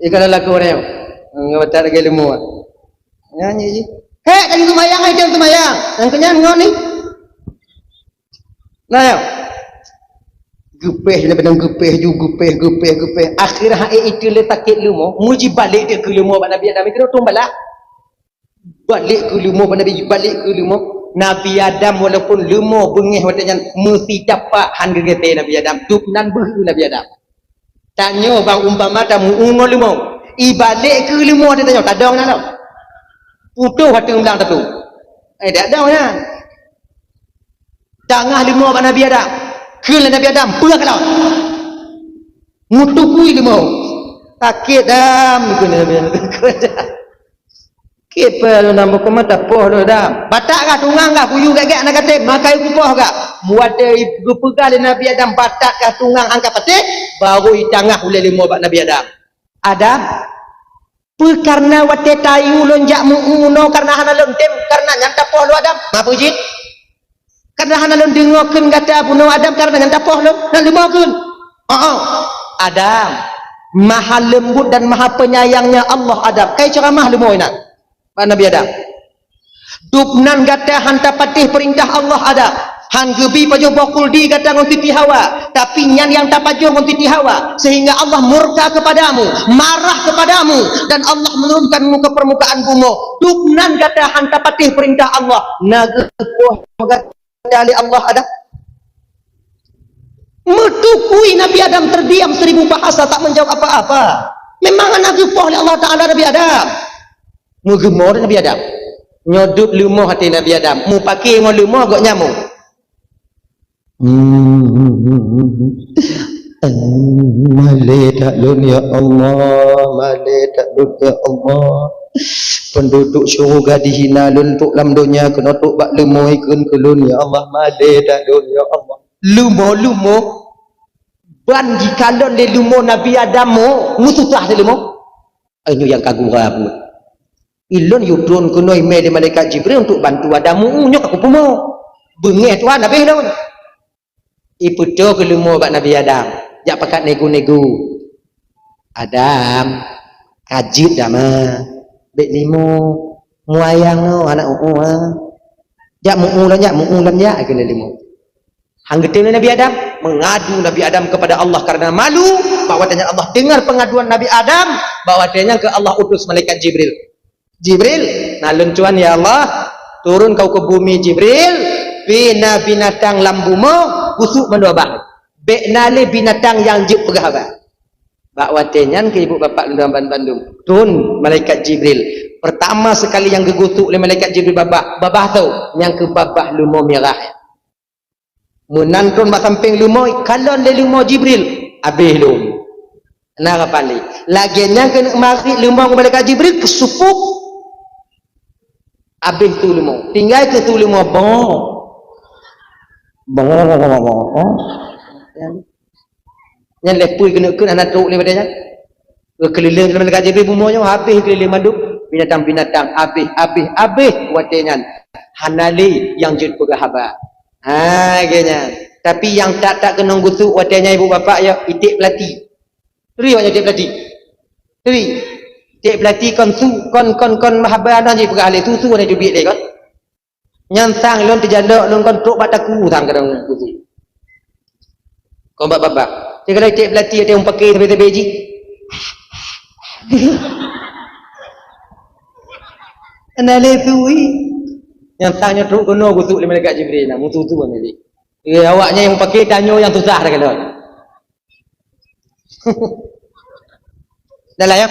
Ika laku orang ngon batat lagée leumo. Nyan jih. Hek, laju seumayang, hai, jangan seumayang. Nyang keunyan ngon ni. Nah, ya. Geupéh, dia bilang geupéh ju, geupéh, geupéh, geupéh. Akhir hai itu le sakét leumo, muji balik dia keu leumo bak Nabi Adam itu tum balak. Balik keu leumo bak Nabi, balik keu leumo. Nabi Adam walaupun leumo beungéh watée nyan meusi tapak han geugété Nabi Adam. Dup nan beuh Nabi Adam. Tanyoe bang umpama tamu ngon leumo. Ibalek keu leumo teuh tanyoe, tadong na lom. Putôh ateueh blang tatu. Eh, dak dong nyan. Tangah leumo bak Nabi Adam. Kheun lé Nabi Adam, peue kalon. Mutukui leumo. Sakét dam, kheun Nabi Adam. Kipeue lôn nambah koma tapoh lôn dam. Batak gah tungang gah kuyu gak-gak na katem makai kupoh gah. Muat geupeugah lé Nabi Adam batak gah tungang angkat patéh, baru itangah ulée leumo bak Nabi Adam. Adam, peu karna watée tayue lôn jak meu-unoe karna hana lôn tem, karna nyan tapoh lôn Adam. Ma peue jih? Karna hana lôn deungoe kheun gata bunoe Adam, karna nyan tapoh lôn, na leumo kheun. Oh, oh. Adam, maha lembut dan maha penyayangnya Allah Adam. Kai ceramah leumo inan. Bak Nabi Adam. Dubnan gata han tapatéh peurintah Allah Adam. Han geubi pajoh boh kuldi gata ngon Siti Hawa. Tapi nyan nyang tapajoh ngon Siti Hawa. Sehingga Allah murka kepadamu, marah kepadamu. Dan Allah menurunkanmu ke permukaan bumoe. Dubnan gata han tapatéh peurintah Allah. Na geupoh gata lé Allah Adam. Meutukui Nabi Adam terdiam seribu bahasa tak menjawab apa-apa. Memang hana geupoh lé Allah Taala Nabi Adam. Meugeumoe Nabi Adam. Nyoe dub leumoh até Nabi Adam. Mupake ngon leumoh gok nyamong. Malée that lôn ya Allah, malée that lôn ya Allah. Penduduk syuruga dihina lôn trok lam donya keunoe trok bak leumo ikheun keu lôn ya Allah, malée that lôn ya Allah. Leumo-leumo ban jikalon lé leumo Nabi Adam mo, meususah lé leumo. Ai nyoe nyang ka gura buet. Ilôn yue tron keunoe imé lé malaikat Jibril untuk bantu Adam, mu nyoe ka kupumoe. Beungéh Tuhan habéh lôn. Ipeutoe keu leumo bak Nabi Adam, jak pakat negu-negu. Adam, ka jeuet dah ma, bék limo, muayang nyoe aneuk u'u ah. Jak mu'u lom jak, mu'u lom jak, kheun lé limo. Han geutem lé Nabi Adam. mengadu Nabi Adam kepada Allah karena malu, bak watée nyan Allah dengar pengaduan Nabi Adam, bak watée nyan keuh Allah utus malaikat Jibril. "Jibril, na lôn tuan ya Allah, turun kau ke bumi Jibril, bina binatang lam bumoe, gusuk mandua bah. Bék na lé binatang nyang jeuet peugah haba." Bak watée nyan keuh ibu bapak lôn ban bandum, turun malaikat Jibril. Pertama sekali nyang geugusuk lé malaikat Jibril babah, babah tu, nyang keuh babah leumo mirah. Meunan tron bak sampéng leumo, kalon lé leumo Jibril, abéh lom. Na ka paléh. Lagée nyan keuneuk marit leumo ngon malaikat Jibril, keusupok. Abéh su leumo. Tinggai keu su leumo. Boh. Boh. Nyan lé peue keuneuk kheun hana trok lé badan nyan. Keulileng malaikat Jibril bumoe nyoe habéh keulileng mandum binatang-binatang, habéh, habéh, habéh watée nyan. Hana lé nyang jeuet peugah haba. Ha, lagée nyan. Tapi nyang that-that keunong gusuk watée nyan ibu bapak ya, iték peulati. Turi awak nyan iték peulati. Turi. Iték peulati kon su, kon, kon, kon haba na jeuet peugah lé su, su hana teubiet lé kon. Nyan sang lôn teujalok lôn kon trok bak taku sang kadang kusi. Kon bak babah. Sigohlom iték peulati watée meupaké sabe-sabe jih. Hana lé turi. Nyan sang nyoe trok keunoe gusuk lé malaikat Jibril na, mutu-tu hana lé. Eh, awak nyan nyang paké tanyoe nyang susah dah kalon. Dah lah ya.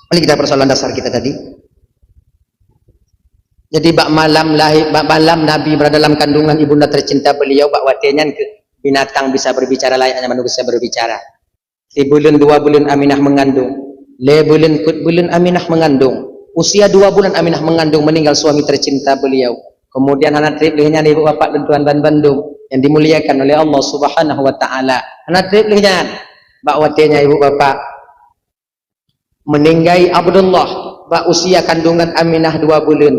Balik kita persoalan dasar kita tadi. Jadi bak malam lahir, bak malam Nabi berada dalam kandungan ibunda tercinta beliau, bak watée nyan keuh binatang bisa berbicara layaknya manusia berbicara. Sibuleuen dua buleuen Aminah mengandung, lhée buleuen peuet buleuen Aminah mengandung. Usia dua bulan Aminah mengandung meninggal suami tercinta beliau. Kemudian hana treb lheueh nyan ibu bapak lôn tuan ban bandum yang dimuliakan oleh Allah Subhanahu wa taala. Hana treb lheueh nyan. Bak watée nyan ibu bapak, meuninggai Abdullah bak usia kandungan Aminah dua buleuen,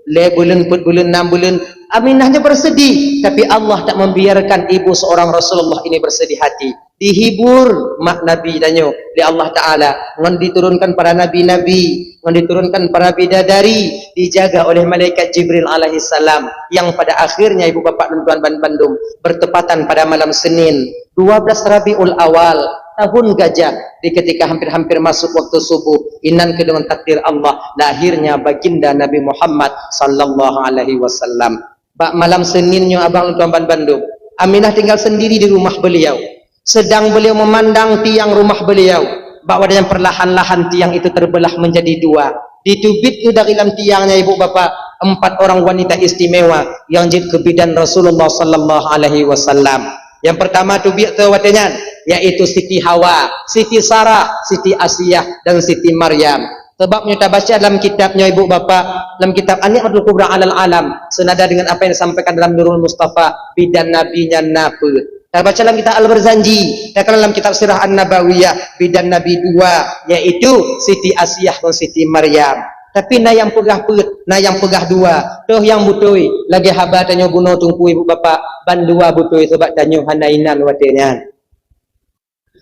lhée buleuen, peuet buleuen, nam buleuen. Aminah nyoe bersedih, tapi Allah tak membiarkan ibu seorang Rasulullah ini bersedih hati. Dihibur mak Nabi tanyoe lé Allah Taala, ngon diturunkan para nabi-nabi, ngon diturunkan para bidadari, dijaga oleh malaikat Jibril alaihissalam, yang pada akhirnya ibu bapak lôn tuan ban bandum bertepatan pada malam Senin, dua belas Rabiul Awal, tahun gajah, di ketika hampir-hampir masuk waktu subuh, inan keuh deungon takdir Allah, lahirnya baginda Nabi Muhammad sallallahu alaihi wasallam. Bak malam Senin nyoe abang lôn tuan ban bandum, Aminah tinggal sendiri di rumah beliau. Sedang beliau memandang tiang rumah beliau. Bak watée nyan perlahan-lahan tiang itu terbelah menjadi dua. Diteubiet keuh dari lam tiang nyan ibu bapak, empat orang wanita istimewa yang jeuet keu bidan Rasulullah sallallahu alaihi wasallam. Yang pertama teubiet keu watée nyan, yaitu Siti Hawa, Siti Sarah, Siti Asiah, dan Siti Maryam. Sebab nyoe tabaca lam kitab nyoe ibu bapak, lam kitab An-Ni'matul Kubra alal Alam, senada dengan apa yang disampaikan dalam Nurul Mustafa, bidan Nabi nyan na peuet. Tabaca lam kitab Al-Barzanji, takalon lam kitab Sirah An-Nabawiyah, bidan Nabi dua, yaitu Siti Asiah dan Siti Maryam. Tapi na nyang peugah peuet, na nyang peugah dua. Toh nyang beutôi, lagée haba tanyoe bunoe teungku ibu bapak, ban dua beutôi, sebab tanyoe hana inan watée nyan.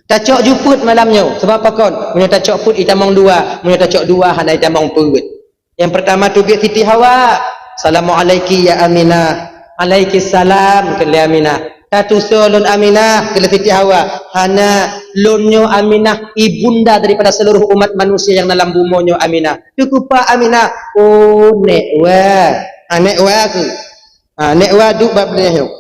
Tacok ju peuet malam nyoe, sebab pakon? Meunyoe tacok peuet itamong dua, meunyoe tacok dua hana itamong peuet. Yang pertama teubiet Siti Hawa, "Assalamualaiki ya Aminah." "Alaiki salam," kheun lé Aminah. "Tatusoe lôn Aminah," kheun lé Siti Hawa. "Hana, lôn nyoe Aminah, ibunda daripada seluruh umat manusia yang dalam bumoe nyoe Aminah." Teukupa Aminah, "Oh, nek wa." Ha, nek wa keuh. Ha, nek wa duek bak binéh nyoe.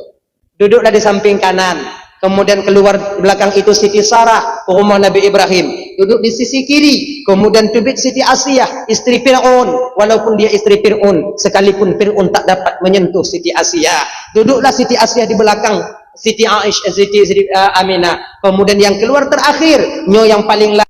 Duduklah di samping kanan. Kemudian keluar belakang itu Siti Sarah, rumoh Nabi Ibrahim. Duduk di sisi kiri. Kemudian teubiet Siti Asiah, istri Fir'aun. Walaupun dia istri Fir'aun, sekalipun Fir'aun tak dapat menyentuh Siti Asiah. Duduklah Siti Asiah di belakang Siti Aisyah, Siti, Siti, eh, Aminah. Kemudian yang keluar terakhir, nyoe yang paling la-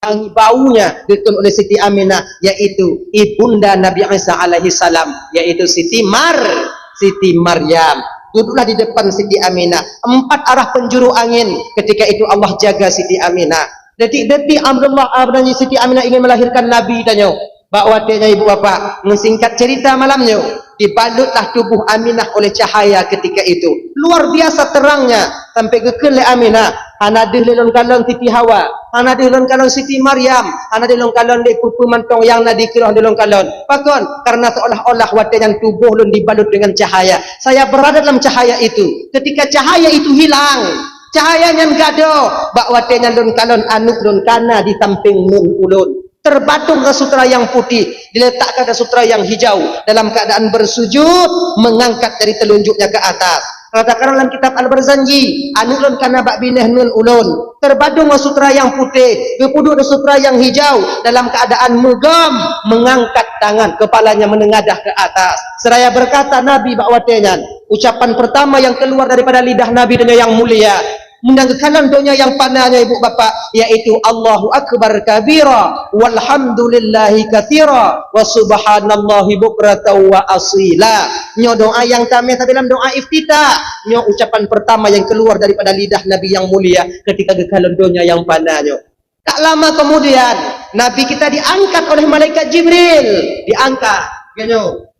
wangi baunya dikheun oleh Siti Aminah, yaitu ibunda Nabi Isa alaihi salam, yaitu Siti Mar-, Siti Maryam. Duduklah di depan Siti Aminah. Empat arah penjuru angin. Ketika itu Allah jaga Siti Aminah. Detik-detik Abdullah, ah, Siti Aminah ingin melahirkan Nabi tanyoe. Bak watée nyan ibu bapak, meusingkat cerita malam nyoe, dibalutlah tubuh Aminah oleh cahaya ketika itu. Luar biasa terangnya, sampai geukheun lé Aminah, Hana deuh lé lôn kalon Siti Hawa, hana deuh lôn kalon Siti Maryam, hana deuh lôn kalon lé peue-peue mantong nyang na dikeue lôn kalon. Pakon? Karena seolah-olah watée nyan tuboh lôn dibalut dengan cahaya. Saya berada dalam cahaya itu. Ketika cahaya itu hilang, cahaya nyan gadôh, bak watée nyan lôn kalon aneuk lôn ka na di sampéng ngon ulôn. Terbadong ngon sutra nyang putéh, diletakkan ngon sutra nyang hijau, dalam keadaan bersujud, mengangkat jari telunjuknya ke atas. Kalau takalon lam kitab Al-Barzanji, aneuk lôn ka na bak binéh ngon ulôn. Terbadong ngon sutra nyang putéh, geupeuduek ngon sutra nyang hijau, dalam keadaan meugom, mengangkat tangan, kepalanya menengadah ke atas. Seraya berkata Nabi bak watée nyan, ucapan pertama yang keluar daripada lidah Nabi tanyoe nyang mulia, meunyoe geukalon donya nyang fana nyoe, ibu bapak, yaitu Allahu Akbar kabira, walhamdulillahi katsira, wa subhanallahi bukratan wa asila. Nyoe doa nyang tamé sabe lam doa iftitah. Nyoe ucapan pertama yang keluar daripada lidah Nabi nyang mulia ketika geukalon donya nyang fana nyoe. Tak lama kemudian, Nabi kita diangkat oleh malaikat Jibril. Diangkat. Geutanyoe.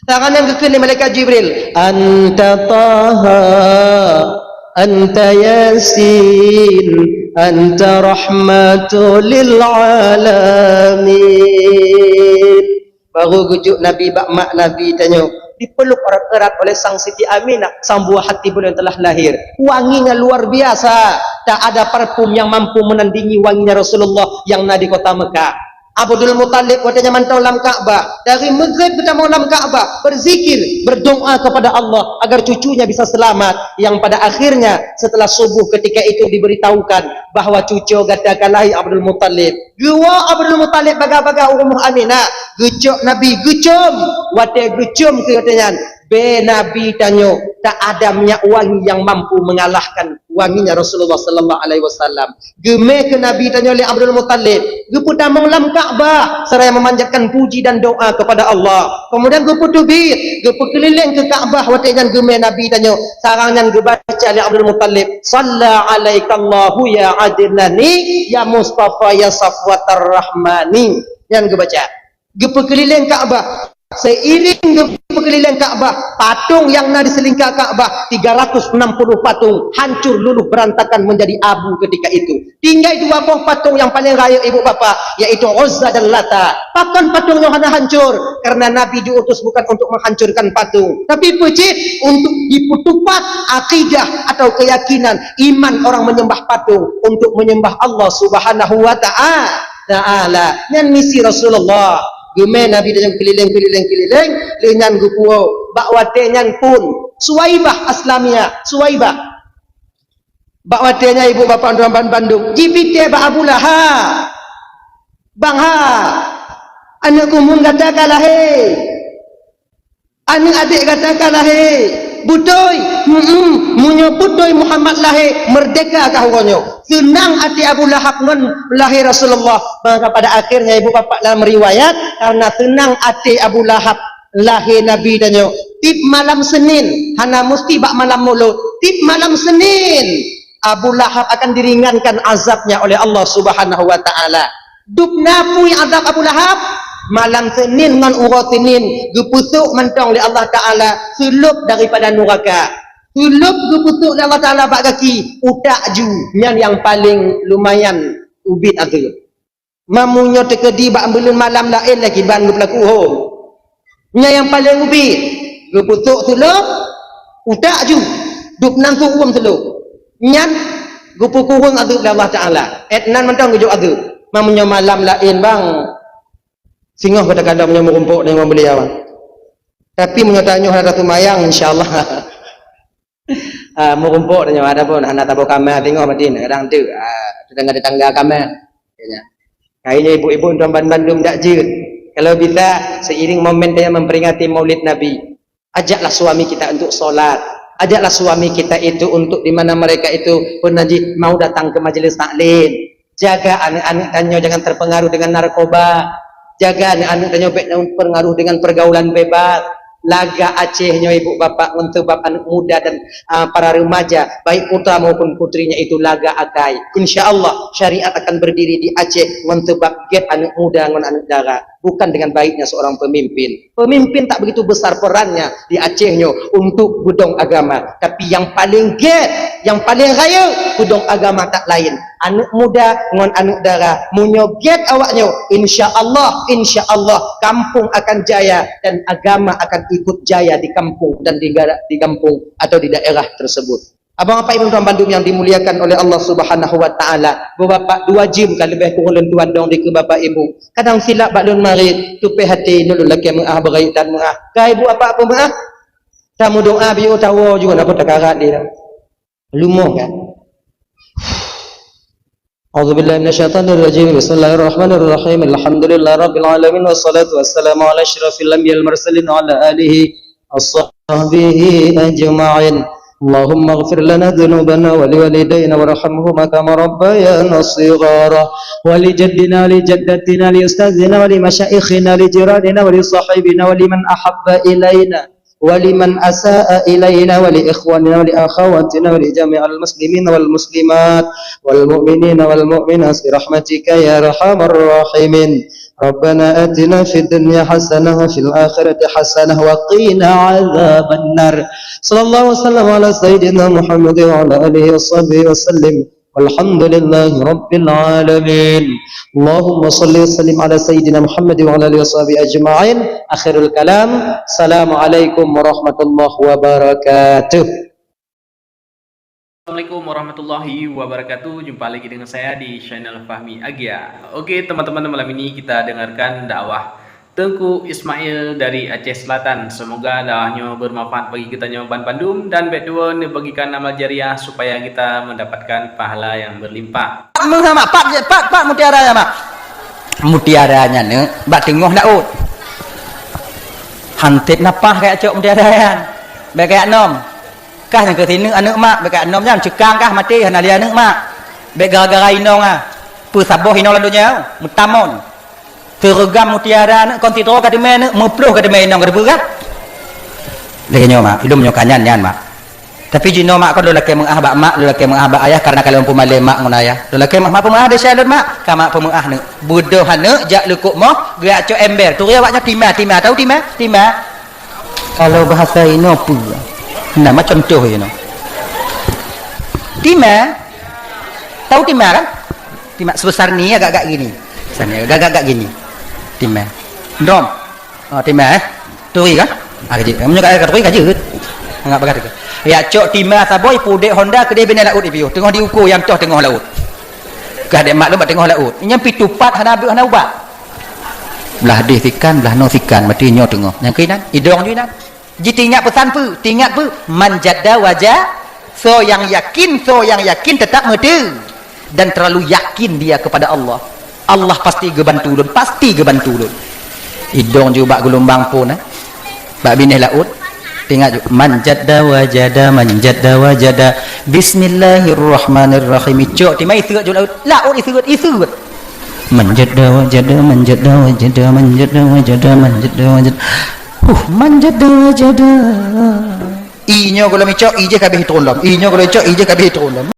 Tangan nyang geukheun lé malaikat Jibril, "Anta Taha, anta Yasin, anta rahmatu lil alamin." Baru geujok Nabi bak mak Nabi tanyoe, dipeluk erat-erat oleh sang Siti Aminah, sang buah hati beliau yang telah lahir. Wanginya luar biasa. Tak ada parfum yang mampu menandingi wanginya Rasulullah yang na di kota Mekah. Abdul Muthalib watée nyan mantong lam Ka'bah. Dari Maghrib geutamong lam Ka'bah, berzikir, berdoa kepada Allah agar cucunya bisa selamat. Yang pada akhirnya, setelah subuh ketika itu diberitahukan bahwa cucu gata ka lahé, Abdul Muthalib. Geuwoe Abdul Muthalib bagah-bagah u rumoh Aminah. Geucok Nabi, geucom. Watée geucom keu watée nyan, bée Nabi tanyoe tak ada minyak wangi yang mampu mengalahkan wanginya Rasulullah sallallahu alaihi wasallam. Geumé keu Nabi tanyoe lé Abdul Muthalib, geupeutamong lam Ka'bah seraya memanjatkan puji dan doa kepada Allah. Kemudian geupeuteubiet, geupeukeulileng keu Ka'bah, watée nyan geumé Nabi tanyoe, sarang nyan geubaca lé Abdul Muthalib, "Shalla alaikallahu ya Adnani, ya Mustafa, ya Safwatar Rahmani." Nyan geubaca. Geupeukeulileng Ka'bah. Seiring geupeukeulileng Ka'bah, patung nyang na di seulingka Ka'bah, tiga ratus enam puluh patung, hancur luluh berantakan menjadi abu ketika itu. Tinggai dua boh patung nyang paleng rayeuk, ibu bapak, yaitu Uzza dan Lata. Pakon patung nyoe hana hancur? Karena Nabi diutus bukan untuk menghancurkan patung, tapi peucit untuk dipeutupat akidah atau keyakinan iman orang menyembah patung untuk menyembah Allah Subhanahu wa ta'a-, ta'ala. Nyan misi Rasulullah. Geumé Nabi tanyoe keulileng, keulileng, keulileng, lheueh nyan geupuwoe. Bak watée nyan pun Suwaibah Aslamiyah, Suwaibah. Bak watée nyan ibu bapak droe ban bandum, jipitée bak Abu Lahab. "Bang ha, aneuk keumun gata ka lahé. Aneuk adék gata ka lahé. Beutôi, hmm, meunyoe beutôi Muhammad lahé, meurdéhka kah uroe nyoe." Seunang até Abu Lahab ngon lahé Rasulullah. Maka pada akhirnya ibu bapak dalam riwayat, karena seunang até Abu Lahab lahé Nabi tanyoe, tiep malam Senin, hana musti bak malam Mulud, tiep malam Senin, Abu Lahab akan diringankan azabnya oleh Allah Subhanahu wa taala. Dub na pui azab Abu Lahab, malam Senin ngon uroe Senin geupeusok mantong lé Allah Taala seulôb daripada nuraka. Seulôb geupeusok lé Allah Taala bak gaki, utak ju, nyan nyang paleng lumayan ubit azeub. Meunyoe teukeudi bak buleuen malam laén lagée ban geupeulaku hom. Nyan nyang paleng ubit, geupeusok seulôb, utak ju, dub nan su'uem seulôb. Nyan geupeukureueng azeub lé Allah Taala. 'Et nan mantong geujok azeub. Meunyoe malam laén bang, singoh gata kalon meunyoe meurumpok deungon beuliau. Tapi meunyoe tanyoe hana taseumayang, insya Allah. Ah, meurumpok tanyoe, adapun hana saboh kama singoh matin, kadang tu, ah, tetangga-tetangga kama. Ya. Hai nyoe ibu-ibu dan ban-, bandum dak jeuet. Kalau bisa, seiring momen tanyoe memperingati Maulid Nabi, ajaklah suami kita untuk sholat. Ajaklah suami kita itu untuk di mana mereka itu pernah ji-, mau datang ke majelis taklim. Jaga aneuk-aneuk tanyoe jangan terpengaruh dengan narkoba. Jaga aneuk-aneuk tanyoe bék terpengaruh dengan pergaulan bebas. Lagak Aceh nyoe ibu bapak ngon sebab aneuk muda dan, ah, para remaja, baik putra maupun putrinya itu lagak akai. Insya Allah syariat akan berdiri di Aceh ngon sebab gét aneuk muda ngon aneuk dara. bukan dengan baiknya seorang pemimpin. Pemimpin tak begitu besar perannya di Aceh nyoe untuk peudong agama. Tapi yang paling gét, yang paling rayeuk, peudong agama tak lain. Aneuk muda ngon aneuk dara, meunyoe gét awak nyoe, insya Allah, insya Allah, kampung akan jaya dan agama akan ikut jaya di kampung dan di gara-, di kampung atau di daerah tersebut. Abang apak ibu tuan bandum yang dimuliakan oleh Allah Subhanahu wa Taala, beubapak dua jim ka leubeh kureueng lôn tuan dong dikeue bapak ibu. Kadang silap bak lôn marit, tupéh até lôn lakée meu'ah beurayeuk dan meu'ah. Ka ibu apak peumeu'ah? Tameudoa biôh tawoe juga na peutakarat dia. Lumoh kan? أعوذ بالله من الشيطان الرجيم. بسم الله الرحمن الرحيم. الحمد لله رب العالمين، والصلاة والسلام على أشرف الأنبياء والمرسلين وعلى آله وصحبه أجمعين. اللهم اغفر لنا ذنوبنا ولوالدينا وارحمهما كما ربيانا صغارا، ولجدنا ولجدتنا ولأستاذنا ولمشايخنا ولجيراننا ولصاحبنا ولمن أحب إلينا ولمن أساء إلينا ولإخواننا ولأخواتنا ولجميع المسلمين والمسلمات والمؤمنين والمؤمنات برحمتك يا أرحم الراحمين. ربنا آتنا في الدنيا حسنة وفي الآخرة حسنة وقنا عذاب النار. صلى الله وسلم على سيدنا محمد وعلى آله وصحبه وسلم. والحمد لله رب العالمين. اللهم صل وسلم على سيدنا محمد وعلى آله وصحبه أجمعين. آخر الكلام. السلام عليكم ورحمة الله وبركاته. Assalamualaikum warahmatullahi wabarakatuh. Jumpa lagi dengan saya di channel Fahmi Agia. Oke, teman-teman, malam ini kita dengarkan dakwah Teungku Ismail dari Aceh Selatan. Semoga dakwah nyoe bermanfaat bagi geutanyoe ban bandum dan bék tuwo neubagikan amal jariah supaya kita mendapatkan pahala yang berlimpah. Meuhama, pat, pat, pat mutiara nyan, Mak. Mutiara nyan, neuk, bak teungoh laôt. Hanteb napah kajak cok mutiara nyan. Bék kajak nom. Kah nyang keu sineuk aneuk mak, bék kajak nom nyan, ceukang kah maté, hana lé aneuk mak. Bék gara-gara inong ah. Peusaboh inong lam donya, meutamon. Teureugam mutiara neuk, kon sidroe ka teumé neuk, meuploh ka teumé inong ka teupeugah. Lagée nyoe, Mak, ilôn meunyoe ka nyan, nyan, Mak. Tapi jinoe, Mak, kon lôn lakée meu'ah bak mak, lôn lakée meu'ah bak ayah, karena ka lôn peumalée mak ngon ayah. Lôn lakée mak, mak peumeu'ah desya lôn, Mak. Ka mak peumeu'ah neuk. Beudoh aneuk jak leukok moh, geujak cok ember. Turi awak nyoe tima, tima. Tahu tima? Tima. Kalau bahasa inoe peue? Nah, macam contoh inoe. Tima. Tahu tima kan? Tima sebesar ni, agak-agak gini. Besar ni, agak-agak gini. Tima. Dom. Oh, tima, eh. Turi kan? Ah, kajeuet. Meunyoe ka turi, kajeuet. Anggap bagah tu. Ya, cok tima saboh, pudek honda, keudeh binéh laôt ipiôh. Teungoh diuko, nyang toh teungoh laôt. Kah dek mak lôn bak teungoh laôt. Nyang pih tupat hana beuet, hana ubat. Blah deh sikan, blah noe sikan, mati nyoe teungoh. Nyang keuinan, idong ju inan. Ji teuingat peusan peue? Teuingat peue? Man jadda waja-, soe nyang yakin, soe nyang yakin teutap meuteue. Dan terlalu yakin dia kepada Allah. Allah pasti geubantu ulôn, pasti geubantu ulôn. Idong ju bak geulumbang phon, eh. Bak binéh laôt. Teuingat ju, man jadda wajada, man jadda wajada. Bismillahirrahmanirrahim. Icok, timai iseuet ju laôt. Laôt iseuet, iseuet. Man jadda wajada, man jadda wajada, man jadda wajada, man jadda wajada. Huh, man jadda wajada. I nyoe gohlom icok, i jih ka abéh turun lom. I nyoe gohlom icok, i jih ka abéh turun lom.